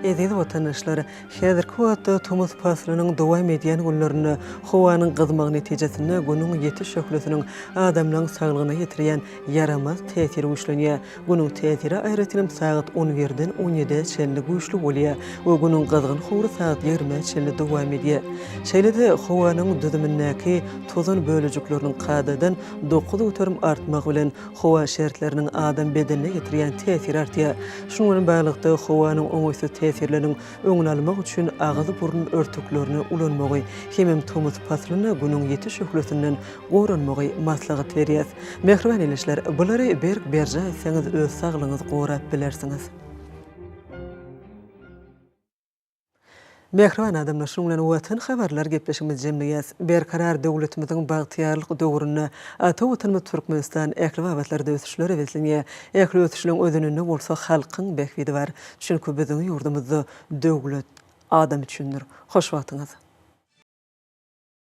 Eziz watandaşlar! Häzirki wagtda tomus paslynyň dowam edýän günlerinde howanyň gyzmagy netijesinde Günüň ýiti şöhlesiniň adamlaryň saglygyna ýetirýän ýaramaz täsiri güýçlenýär. Günüň täsiri aýratynam sagat on birden on ýedä çenli güýçli bolýar we Günüň gyzgyn howry sagat ýigrimä çenli dowam edýär. Şeýle-de howanyň düzümindäki tozan bölejikleriniň kadadan 9% artmagy bilen Howa şertleriniň adam bedenine ýetirýän täsiri artýar. Şunuň bilen baglylykda, howanyň oňaýsyz täsirleriniň öňüni almak üçin agyz-burun örtüklerini ulanmagy hemem tomus paslynda Günüň ýiti şöhlesinden goranmagy maslahat berýäs. Mähriban ildeşler, bulary berk berjaý etseňiz öz saglygyňyzy gorap bilersiňiz. Mähriban adamlar, şunuň bilen Watan habarlar gepleşigimizi jemleýäs. Berkarar döwletimiziň bagtyýarlyk döwründe ata Watanymyz Türkmenistan ähli babatlarda ösüşlere beslenýär. Ähli ösüşleň özeninde bolsa halkyň bähbidi bar. Çünki biziň ýurdumyzda döwlet adam üçindir. Hoş wagtyňyz!